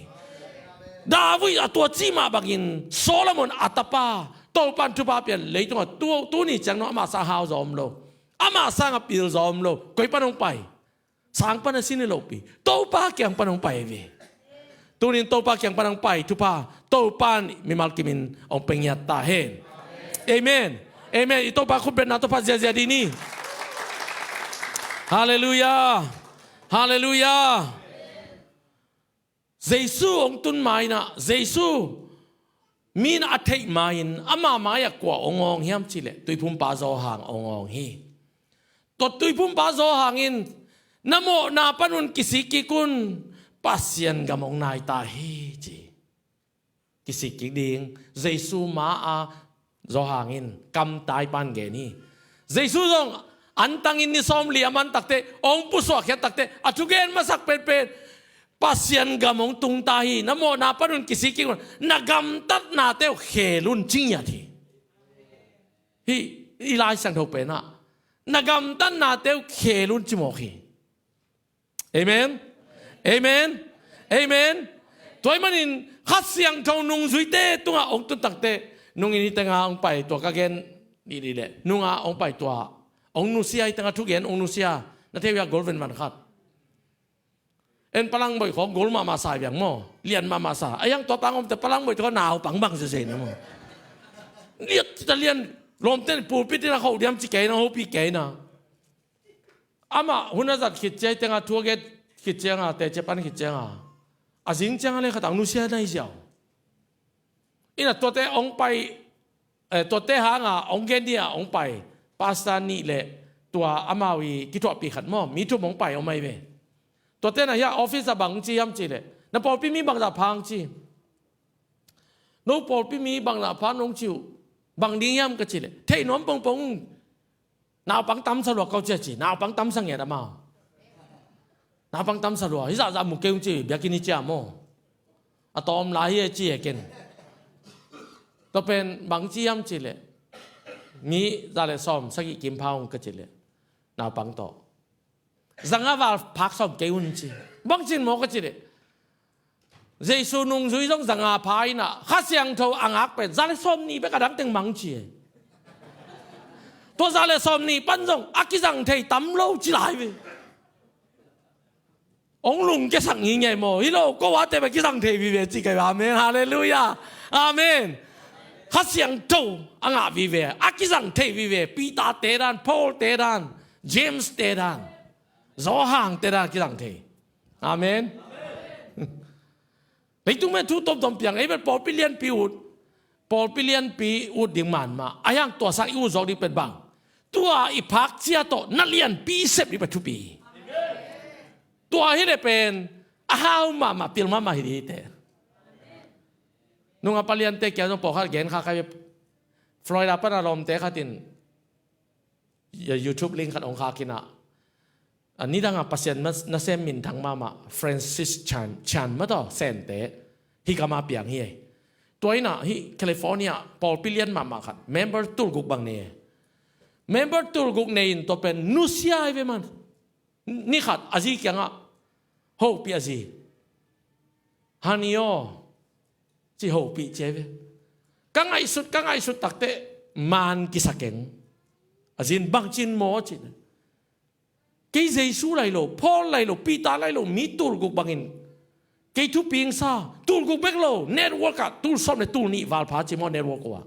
David a tua cih mah bangin Solomon a tapa Topan thupha pian, leitungah tu, tuni ciang nong amah sang hau zaw om lo. Amah sangah pil zaw om lo. Koi pan hong pai? Sang pan a sin hi lopi, Topa kiang pan hong pai hi ve. Tunin Topa kiang pan hong pai thupha Topan mimal kimin hong pia ngiat ta hen. Amen. Amen. I Topa khutbetna Topa ziazia dih ni. Halleluiah. Halleluiah. Jesu hong tun ma-in ah, Jesu mi in a theih ma-in ama mai-ah kua hong awng hiam cihleh Tuiphumpa Johan hong awng hi. Tua Tuiphumpa Johan in, na mawhna panun kisik kik un, Pasian gam hong nai ta hi ci. Kisik kik ding. Jesu ma-a Johan in kamtai pan gen hi. Jesu zong antangin ni sawmli a man takteh, hong pusuak khiat takteh, a thugen masak penpen, Pasian gam hong tung ta hi. Na mawhna panun kisik kik un, na gamtatnate uh khel un ci ngiat hi. Hih i Lai Siangtho penah na gamtatnate uh khel un ci mawk hi. Amen. Amen. Amen. Tua ahih manin Kha Siangtho nungzuite tungah hong tun takteh, nungin hih tengah hong pai tua ka gen dih leh, nungah hong pai tua, hong nusia, hih tengah thugen hong nusia, na thei uh hia, gol venvan khat. En palangboih khawng gol mahmah sa hi viang maw, lian mahmah sa. A hiang tua tang omte palangboih tua naupang bang zezen maw. Liat cita lian, lawmte in pulpit in a khoh diam ci kei na, hopih kei na. Amah hun a zat khit ciang tengah thu a gen khit cianga, teci pan khit cianga, a zing cianga le khat ang nusia nai ziau. Ina tuate hong pai, eh, tuate hanga hong gen dia hong pai pastor nih le tua amau i kithuahpih khat maw, mi thum hong pai om ai ve. Tuate na hia office ah bang ci hiam ci le, na pawlpi mi bangzah pha hang ci. No pawlpi mi bangzah pha nong ci uh, bang ding hiam ka ci le, thei nuam pongpong. Naupang tamsa lua ko cia ci, naupang tamsa ngiat amau. Naupang tamsa lua, hi zahzah mu kei ung ci, biakinn hi cia maw. A tawm lai hi e ci e ken. Tua pen bang ci hiam ci le, mi za le sawm sagih kim pha ung ka ci le, naupang tawh. Zanga val phak sawm kei un ci. Bang cin maw ka ci le, Jesu nungzui zong zanga pha ina, Kha Siangtho a ngak pen za le sawm nih bek a dang teng mang ci e. Tua za le sawm nih pan zong a kizang thei tam lo ci lai ve. Hong lungkiasak ngingei maw? Hi lo, ko a te bek kizang thei vive ci kai ve. Amen. Halleluiah. Amen. Kha Siangtho a ngah vive, a kizang thei vive. Peter te dan, Paul te dan, James te dan, Johan te dan kizang thei. Amen. Leitung me thu tomtom piang, ei bel pawlpi lianpi ut, pawlpi lianpi ut ding man mah. A hiang tua sang i ut zawk ding pen bang, tua i phak cia tawh na lianpi sep ding pen thupi. Tua hi le pen a hau mahmah, pil mahmah hi ding hi te. Nunga paliante kia zong pawlkhat gen kha kai. Florida pan a lawmte khat in YouTube link khat hong khak ina, a nidanga Pasian na, nasem minthang mahmah Francis Chan, Chan mah tawh Sente, hi gama piang hi ei. Tua ina hi California pawlpi lian mahmah khat member tulguk bang nei ei. Member tulguk nei in tua pen nusia hi ve man. Ni khat a zi kiangah hopih a zi, hani aw, ci hopih ci hi ve. Ka ngaihsut, ka ngaihsut takteh man kisa keng. A zin bang cin maw ci. Kei Jesu lai lo, Paul lai lo, Peter lai lo, mi tulguk bangin kei thuping sa, tulguk bek lo, network ah tul sawm le tul nih valpha ci maw network uh ah.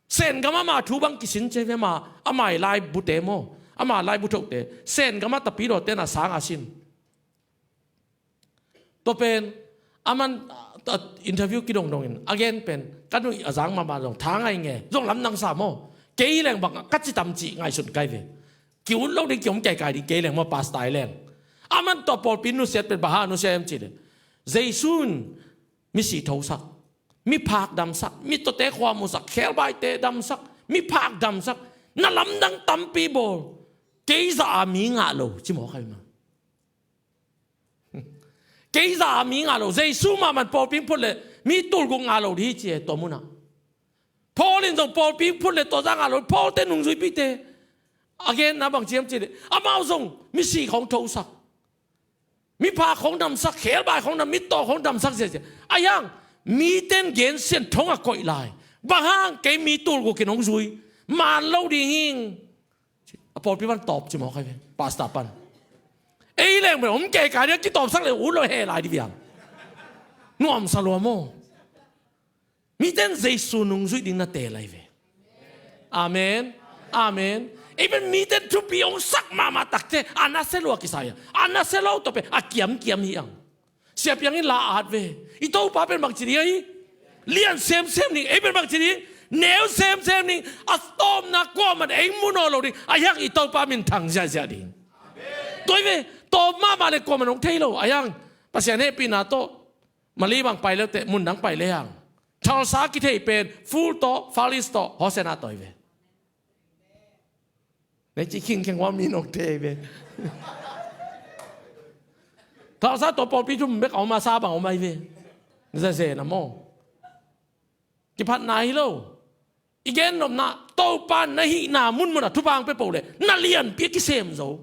Sen gam ama thu bang kisin ci hi ve, ama, ama i laibute maw, ama laibu thote Sen gam a tapidawte na sanga sin. Tua pen aman, ah, interview kidongdongin a gen pen ka nuih a zang mahmah zong tha ngai nge, zong lamdang sa maw. Kei leng bang ka ci tam cih ngaihsun kai ve. Ki ut lo ding, ki om kaikai ding, kei leng maw, pastor i leng. Aman tua pawlpi nusiat pen bang hang nusia hiam cih leh, Jesu in misi thosak, miphak damsak, mittawte khua musak, khebaite damsak, miphak damsak, na lamdang tampi bawl, kei zah a mi ngah lo ci mawk ahi mah. Kei zah a mi ngah lo, Jesu mahmah in pawlpi phut leh mi tulguk ngah lo ding hi ci e tua munah. Paul in zong pawlpi phut leh tua zah ngah lo, Paul te nungzuipite. A genna bang ci hiam cih leh amau zong misi khong thosak, miphak khong damsak, khelbai khong dam, mittaw khong damsak ziahziah. A hiang mite in gensian thong a koih lai. Bang hang kei mi tulguk in hong zui, man lo ding hing. A pawlpi pan tawp ci mawk ahi ve, pastor pan. Ei leng bel om kaikai ding, kitawpsak le ut lo he lai ding viang. Nuamsa lua maw. Mite in Jesu nungzuih ding na teel ahi ve. Amen. Amen. Ei pen mite in thupi hong sak mahmah takteh a nasia lua kisa hi a, a nasia lo tawh pen a kiamkiam hi ang. Siapiang in la a at ve. I Topa pen bangci ding ahi? Lian semsem ding. Ei pen bangci ding? Neu semsem ding. A tawpna kuaman ei mu nawn lo ding. A hiang i Topa minthang ziahziah ding. Tua hi ve. Tawp mahmah le kuaman hong thei lo. A hiang Pasian hehpihna tawh Mali bang pai leuteh, mun dang pai le hang, Tulsa kithei pen Full tawh, Far East tawh, Hosanna tawh hi ve. Nei ci khingkheng ua mi nong thei ve. Tulsa tawh pawlpi thum bek a om a, sa bang om ahi ve. Zeze na maw. Kiphatna hi lo. I gen nopna, Topa na hihna munmunah thupha hong pia peuh leh na lianpi a kisem zo.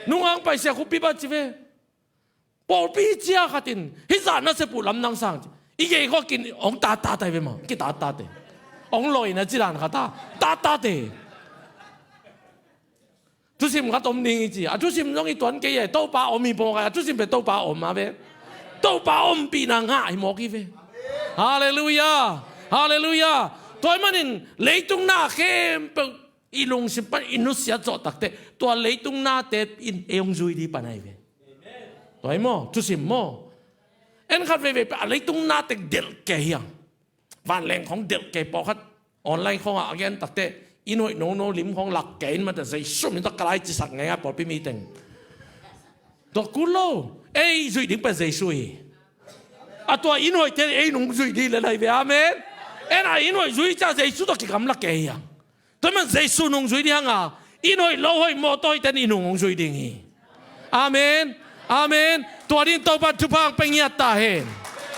Nunga hong paisia khupi bang ci ve. Pawlpi hi cia khat in hih zah nasep uh lamdang sang ci. I gei khawng kin hong tattat ahi ve maw. Kitattat e. Hong lawina ci dan khat a tattat e. Thusim khat om ding hi ci. A thusim zong i tuan kei e. Topa om hi pawng a, a thusim pen Topa om a ve. Topa ompihna ngah hi mawk hi ve. Halleluiah. Halleluiah. Tua ahih manin leitung na khempeuh i lungsim pan i nusiat zawh takteh, tua leitung nate in ei hong zui ding pan ahi ve. Tua hi maw, thusim maw? En khat veivei peuh a leitung na teng delh kei hiang. Vanleng khong delh kei pawlkhat. Online khongah a gen takteh inn hoih nono lim khong lak kei in mate, Jesu min tawh ka lai cisak ngeingai pawlpi mi teng. Tua kul lo. Ei zuih ding pen Jesu hi. A tua inn hoihte ei nung zuih ding le lai ve. Amen. En a inn hoih zuih ciang Jesu tawh kigamla kei hiang. Tua man Jesu nung zui ding hanga, inn hoih lo hoih mawtaw hoihte in i nung hong zui ding hi. Amen. Amen. Tua ding Topan thupha hong pia ngiat ta hen.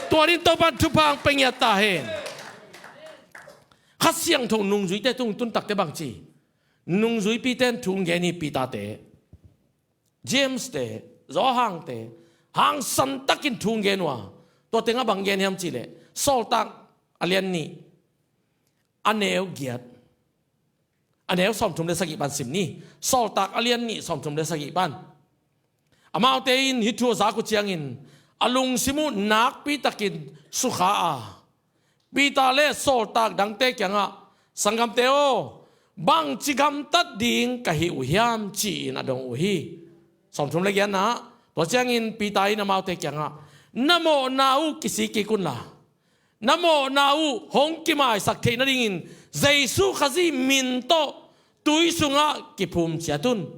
Tua ding Topan thupha hong pia ngiat ta hen. Kha Siangtho nungzuite tung tun takte bang ci? Nungzuipite in thu hong gen hi, Peter te, James te, Johan te, hangsan takin thu hong gen uh a. Tua tengah bang gen hiam cihleh, Sawltak a lian nih, a neu giat, a neu sawmthum le sagih pan sim ni. Sawltak a lian nih sawmthum le sagih pan. Amaute in hih thu a zak uh ciangin a lungsim uh nakpi takin sukha a, Peter le sawltak dangte kiangah, "Sanggamte aw, bangci gamtat ding ka hih uh hiam?" ci-in a dong uh hi. Sawmthum le giatna. Tua ciangin Peter in amaute kiangah, "Na mawhna uh kisik kik unla, na mawhna uh hong kimaisak theih nadingin Jesu Khazih min tawh tui sungah kiphum ciat un.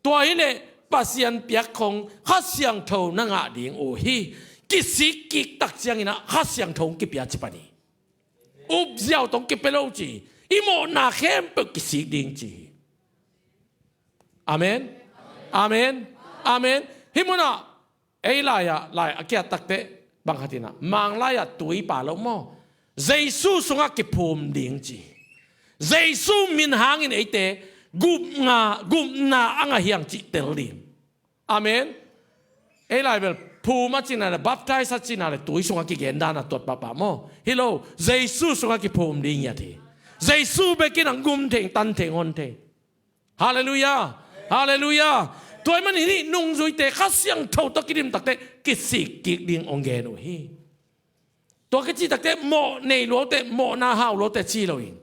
Tua hileh Pasian piak khong Kha Siangtho na ngah ding uh hi." Kisik kik tak ciangin ah Kha Siangtho hong kipia ci pan hi. Upziau tawh hong kipia lo ci. I mawhna khempeuh kisik ding ci hi. Amen. Amen. Amen. Hih munah ei lai-ah, lai a kiat takteh bang khat in ah, Mang lai-ah tui pia lo maw, Jesu sungah kiphum ding ci. Jesu min hangin eite gupna, gupna a ngah hiang cih tel ding. Amen. Ei lai bel phum a cihna le baptize a cihna le tui sungah kigen dan a tuat pahpah maw? Hi lo, Jesu sungah kiphum ding hi a ci. Jesu bekin hong gum thei, tan thei, hon thei. Halleluiah. Halleluiah. Tua ahih manin hih nungzuite Kha Siangtho tawh kidim takteh kisik kik ding hong gen uh hi. Tua kici takteh mawh nei luaute, mawhna hau luaute ci lo in.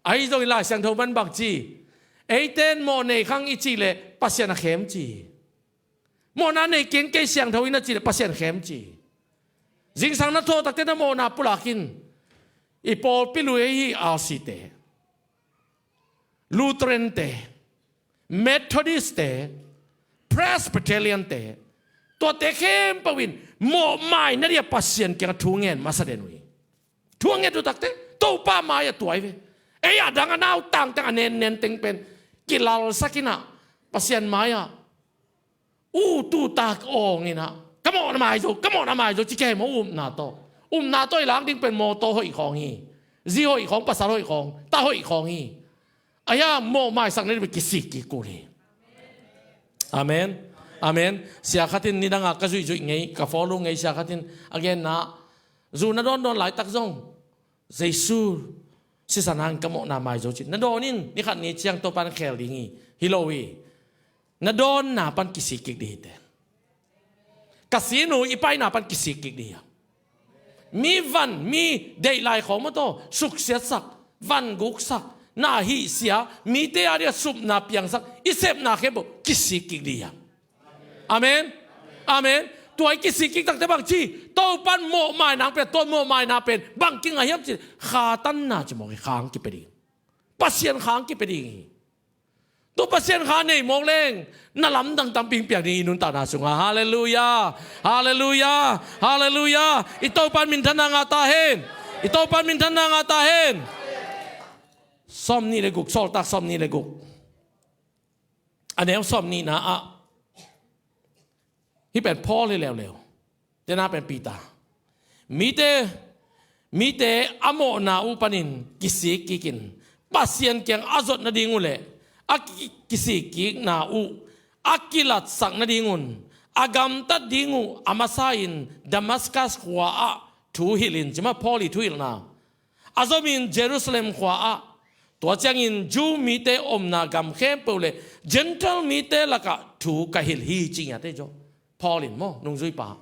Ahi zongin Lai Siangtho pan bang ci? Eite in mawh nei khang i cih leh Pasian a khem ci hi. Mawhna nei keng kei siangtho in a cih leh Pasian khem ci hi. Zingsang na thawh takteh na mawhna pulak in. I pawlpi lui ahi R C te, Lutheran te, Methodist te, Presbyterian te, tuate khempeuh in mawhmai nading a Pasian kiangah thu ngen masa den uh hi. Thu a nget uh takteh Topa mai-ah tuai ve. Ei a dang a nautang teng a nennen teng pen kilalsak in ah Pasian mai-ah u tu tak awng in ah, "Ka mawhna mai zo, ka mawhna mai zo," ci kei maw, upna tawh. Upna tawh i lak ding pen mawtaw hoih khawng hi. Zi hoih khawng, pasal hoih khawng, ta hoih khawng hi. Ahi a mawhmaisak nading pen kisik kik kul hi. Amen. Amen. Sia khat in nidangah ka zuihzuih ngei, ka follow ngei sia khat in a genna, zu na dawndawn laitak zong Jesu sisan hangin ka mawhna mai zo ci. Na dawn in, ni khat ni ciang Topa na khel ding hi. Hi lo hi. Na dawnna pan kisik kik ding hi te. Ka sin uh i paina pan kisik kik ding hi a. Mi van, mi deih lai khawng maw taw, suksiatsak, vanguksak, na hihsia, mite a dia supna piangsak, i sepna khempeuh kisik kik ding hi a. Amen. Amen. Tua i kisik kik takteh bang ci? Topan mawhmaina hong pia, tua mawhmaina pen bang kingah hiam ci? Kha tanna ci mawk hi, kha hong kipia ding. Pasian kha hong kipia ding hi. Tu Pasian kha nei mawk leng na lamdang tampi hong piak ding hi i nuntakna sungah. Halleluiah. Halleluiah. Halleluiah. I Topan minthanna ngah ta hen. I Topan minthanna ngah ta hen. Sawmnih le guk, Sawltak sawmnih le guk, a neu sawmnihna ah, hih pen Paul hi leuleu, tena pen Peter. Mite, mite a mawhna uh panin kisik kikin Pasian kiang a zot nading uh le a ki-, kisik kikna uh a kilatsak nadingun a gamtat ding uh a masa-in Damascus khua-ah thu hilhin, ci mah Paul ii thuhilhna. A zomin Jerusalem khua-ah, tua ciangin Jew mite omna gam khempeuh le Gentile mite lakah thu ka hilh hi, ci ngiat hi zaw. Paul in maw, nungzuipa.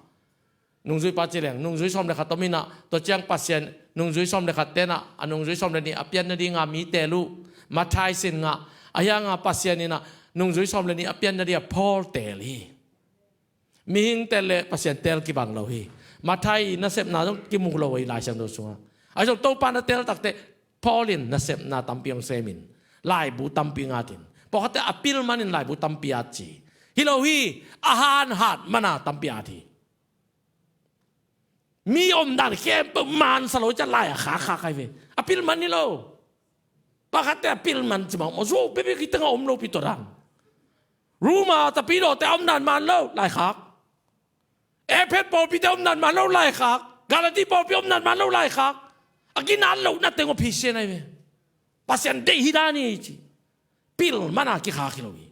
Nungzuipa ci leng, nungzui sawm le khat om in ah, tua ciang Pasian, nungzui sawm le khat ten ah, a nungzui sawm le nih a pian nadinga mi teel uh, Matthai sin ngah, ahi hanga Pasian in ah, nungzui sawm le nih a pian nadinga Paul teel hi. Mihing teel le Pasian teel kibang lo hi. Matthai nasepna zong kimu lo hi Lai Siangtho sungah. Ahi zong Topa na teel takteh Paul in nasepna tampi hong semin, laibu tampi hong atin. Pawlkhatte a pil manin laibu tampi at ci. Hi lo hi, a han hat mana tampi at hi. Mi omdan khempeuh mansa lo ciah lai a khakkhak ahi ve. A pil man hi lo. Pawlkhatte a pil man ci mawkmawk, zo peuhpeuh kitengah om lopi tua dan. Roma tapidawte a omdan man lo, laikhak. Efesa pawlpite omdan man lo, laikhak. Galati pawlpi omdan man lo, laikhak. A ginat lohna teng aw phisian ahi ve. Pasian deih hi dan hi ci. Pil mana kikhak hi lo hi.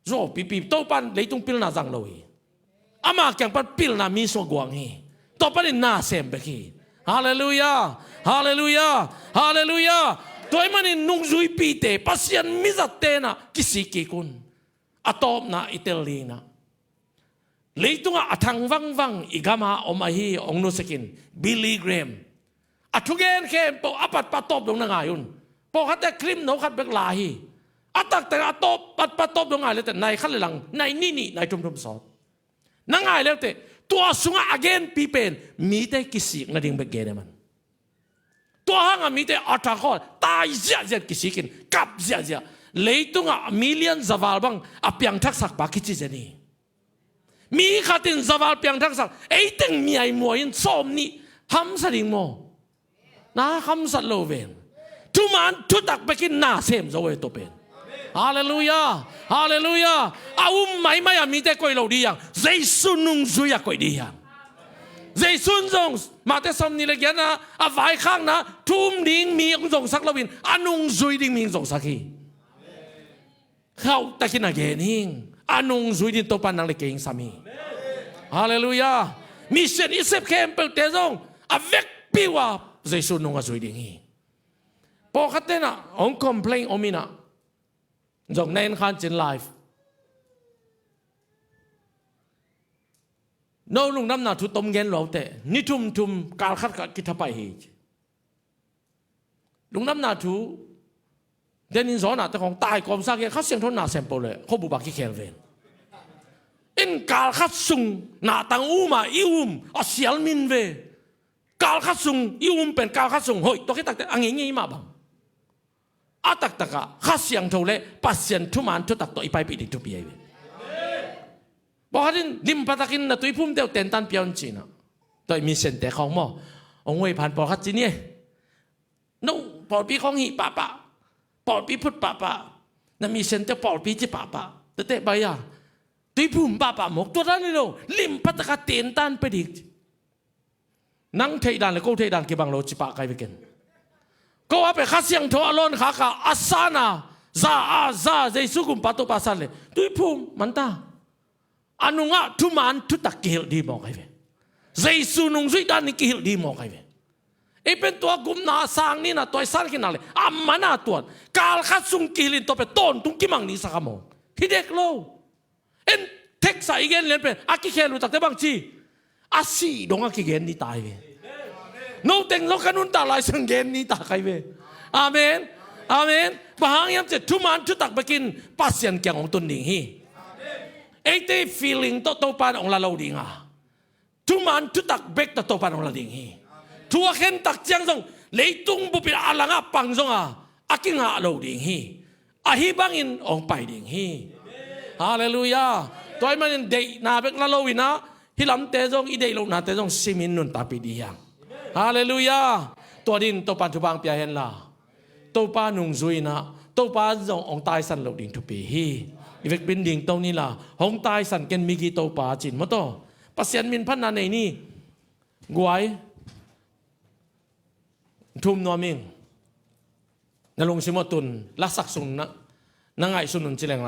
Zo pipi, Topan leitung pilna zang lo hi. Ama kiang pan pilna mi sungah guang hi. Tua panin na sem bek hi. Halleluiah. Halleluiah. Halleluiah. Tua ahih manin nungzuipite, Pasian mizat tenah kisik kik un. A tawpna i tel dingin ah, leitungah a thang vangvang i gama om ahi hong nusiakin Billy Graham, a thugen khempeuh a patpat tawp dong na ngai un. Pawlkhatte klim no khat bek la hi. A taktak a tawp, patpat tawp dong ngai le teh nai khat le lang, nai nih nih, nai thum thum sawt. Na ngai le teh tua sungah a genpi pen mite kisik nading bek gen e man. Tua hangah mite a thak haw tai ziahziah, kisikin kap ziahziah. Leitungah million zaval bang a piangthaksak pa kici zen hi. Mi khat in zaval piangthaksak, eiteng miaimuai in sawm nih hamsa ding maw? Na hamsat lo ven. Thuman thutak bekin na sem zo e tua pen. Halleluiah. Halleluiah. A um maimai a mite koih lo dih hiang. Jesu nungzui a koih dih hiang. Jesu in zong Mate sawmnih le giatna a vaikhakna thu um ding mi hong zongsak loin a nungzui ding mi hong zongsak hi. Khauhtakin a gen hing. A nungzui ding Topa nang le kei hong sam hi. Halleluiah. Mission i sep khempeuhte zong a vekpi uh a Jesu nung a zui ding hi. Pawlkhat tenah hong complain om inah zong na en khan cin life. No lungdamna thu tom gen luaute, ni thumthum kal khat khat kithapai hi. Lungdamna thu denin zawnah te khong tai kawmsa kia Kha Siangtho na sem peuh le khuabup ah kikhel ven. In kal khat sung nahtang um ah i um a sial min ve. Kal khat sung i um pen kal khat sung hoih tua khitakte a ngeingei mah bang. A taktakah Kha Siangtho le Pasian thuman thutak tawh i paipih ding thupi ahi ve. Pawlkhat in limpatakin na tuiphumte uh tentan pia un cinah tua i missionte khawng maw, hong uaiphan pawlkhat ci ni e. No pawlpi khawng hih pahpah, pawlpi phut pahpah, na missionte pawlpi ci pahpah, tete bai a tuiphum pahpah mawk tua dan hi lo. Limpataka tentan pia dik ci. Nang theihdan le ko theihdan kibang lo ci pah kai veken. Ko a pe Kha Siangtho a lawn khaka a sana za a za Jesu gumpa Topa san le tuiphum manta. A nungah thuman thutak kihilh dih mawk ahi ve. Jesu nungzuih danin kihilh dih mawk ahi ve. Ei pen tua gupna a sang nina tua i san khinna le a mana tuan kal khat sung kihilhin tua pe tawntung kimang nihsak a mawk hi dek lo. En theksa i gen lian pen a kikhel uh takte bang ci a sih dong a kigen ni tai ve. Noteng zong ka nuntak lai sang gen ni ta kai ve. Amen. Amen. Bang hang hiam cih thuman thutak bekin Pasian kiang hong tun ding hi. Eite feeling tawh Topa in hong la lo ding a, thuman thutak bek tawh Topa in hong la ding hi. Thu a khen tak ciang zong leitung bupin a langah pang zong a a kingah lo ding hi. Ahi bangin hong pai ding hi. Halleluiah. Tua ahih manin deihna bek la lo inah hih lamte zong i deih lohnate zong simin nuntakpih dih hiang. Halleluiah. Tua din Topa in thupha hong pia henla Topa nungzui inah Topa zong hong taisan loh ding thupi hi. I vekpin dingto nila hong taisan ken migi Topa cin mawtaw Pasian min phatna nei ni. Guai. Thum nuam ing. Na lungsim aw tun lasak sung na, na ngaihsun un ci leng la.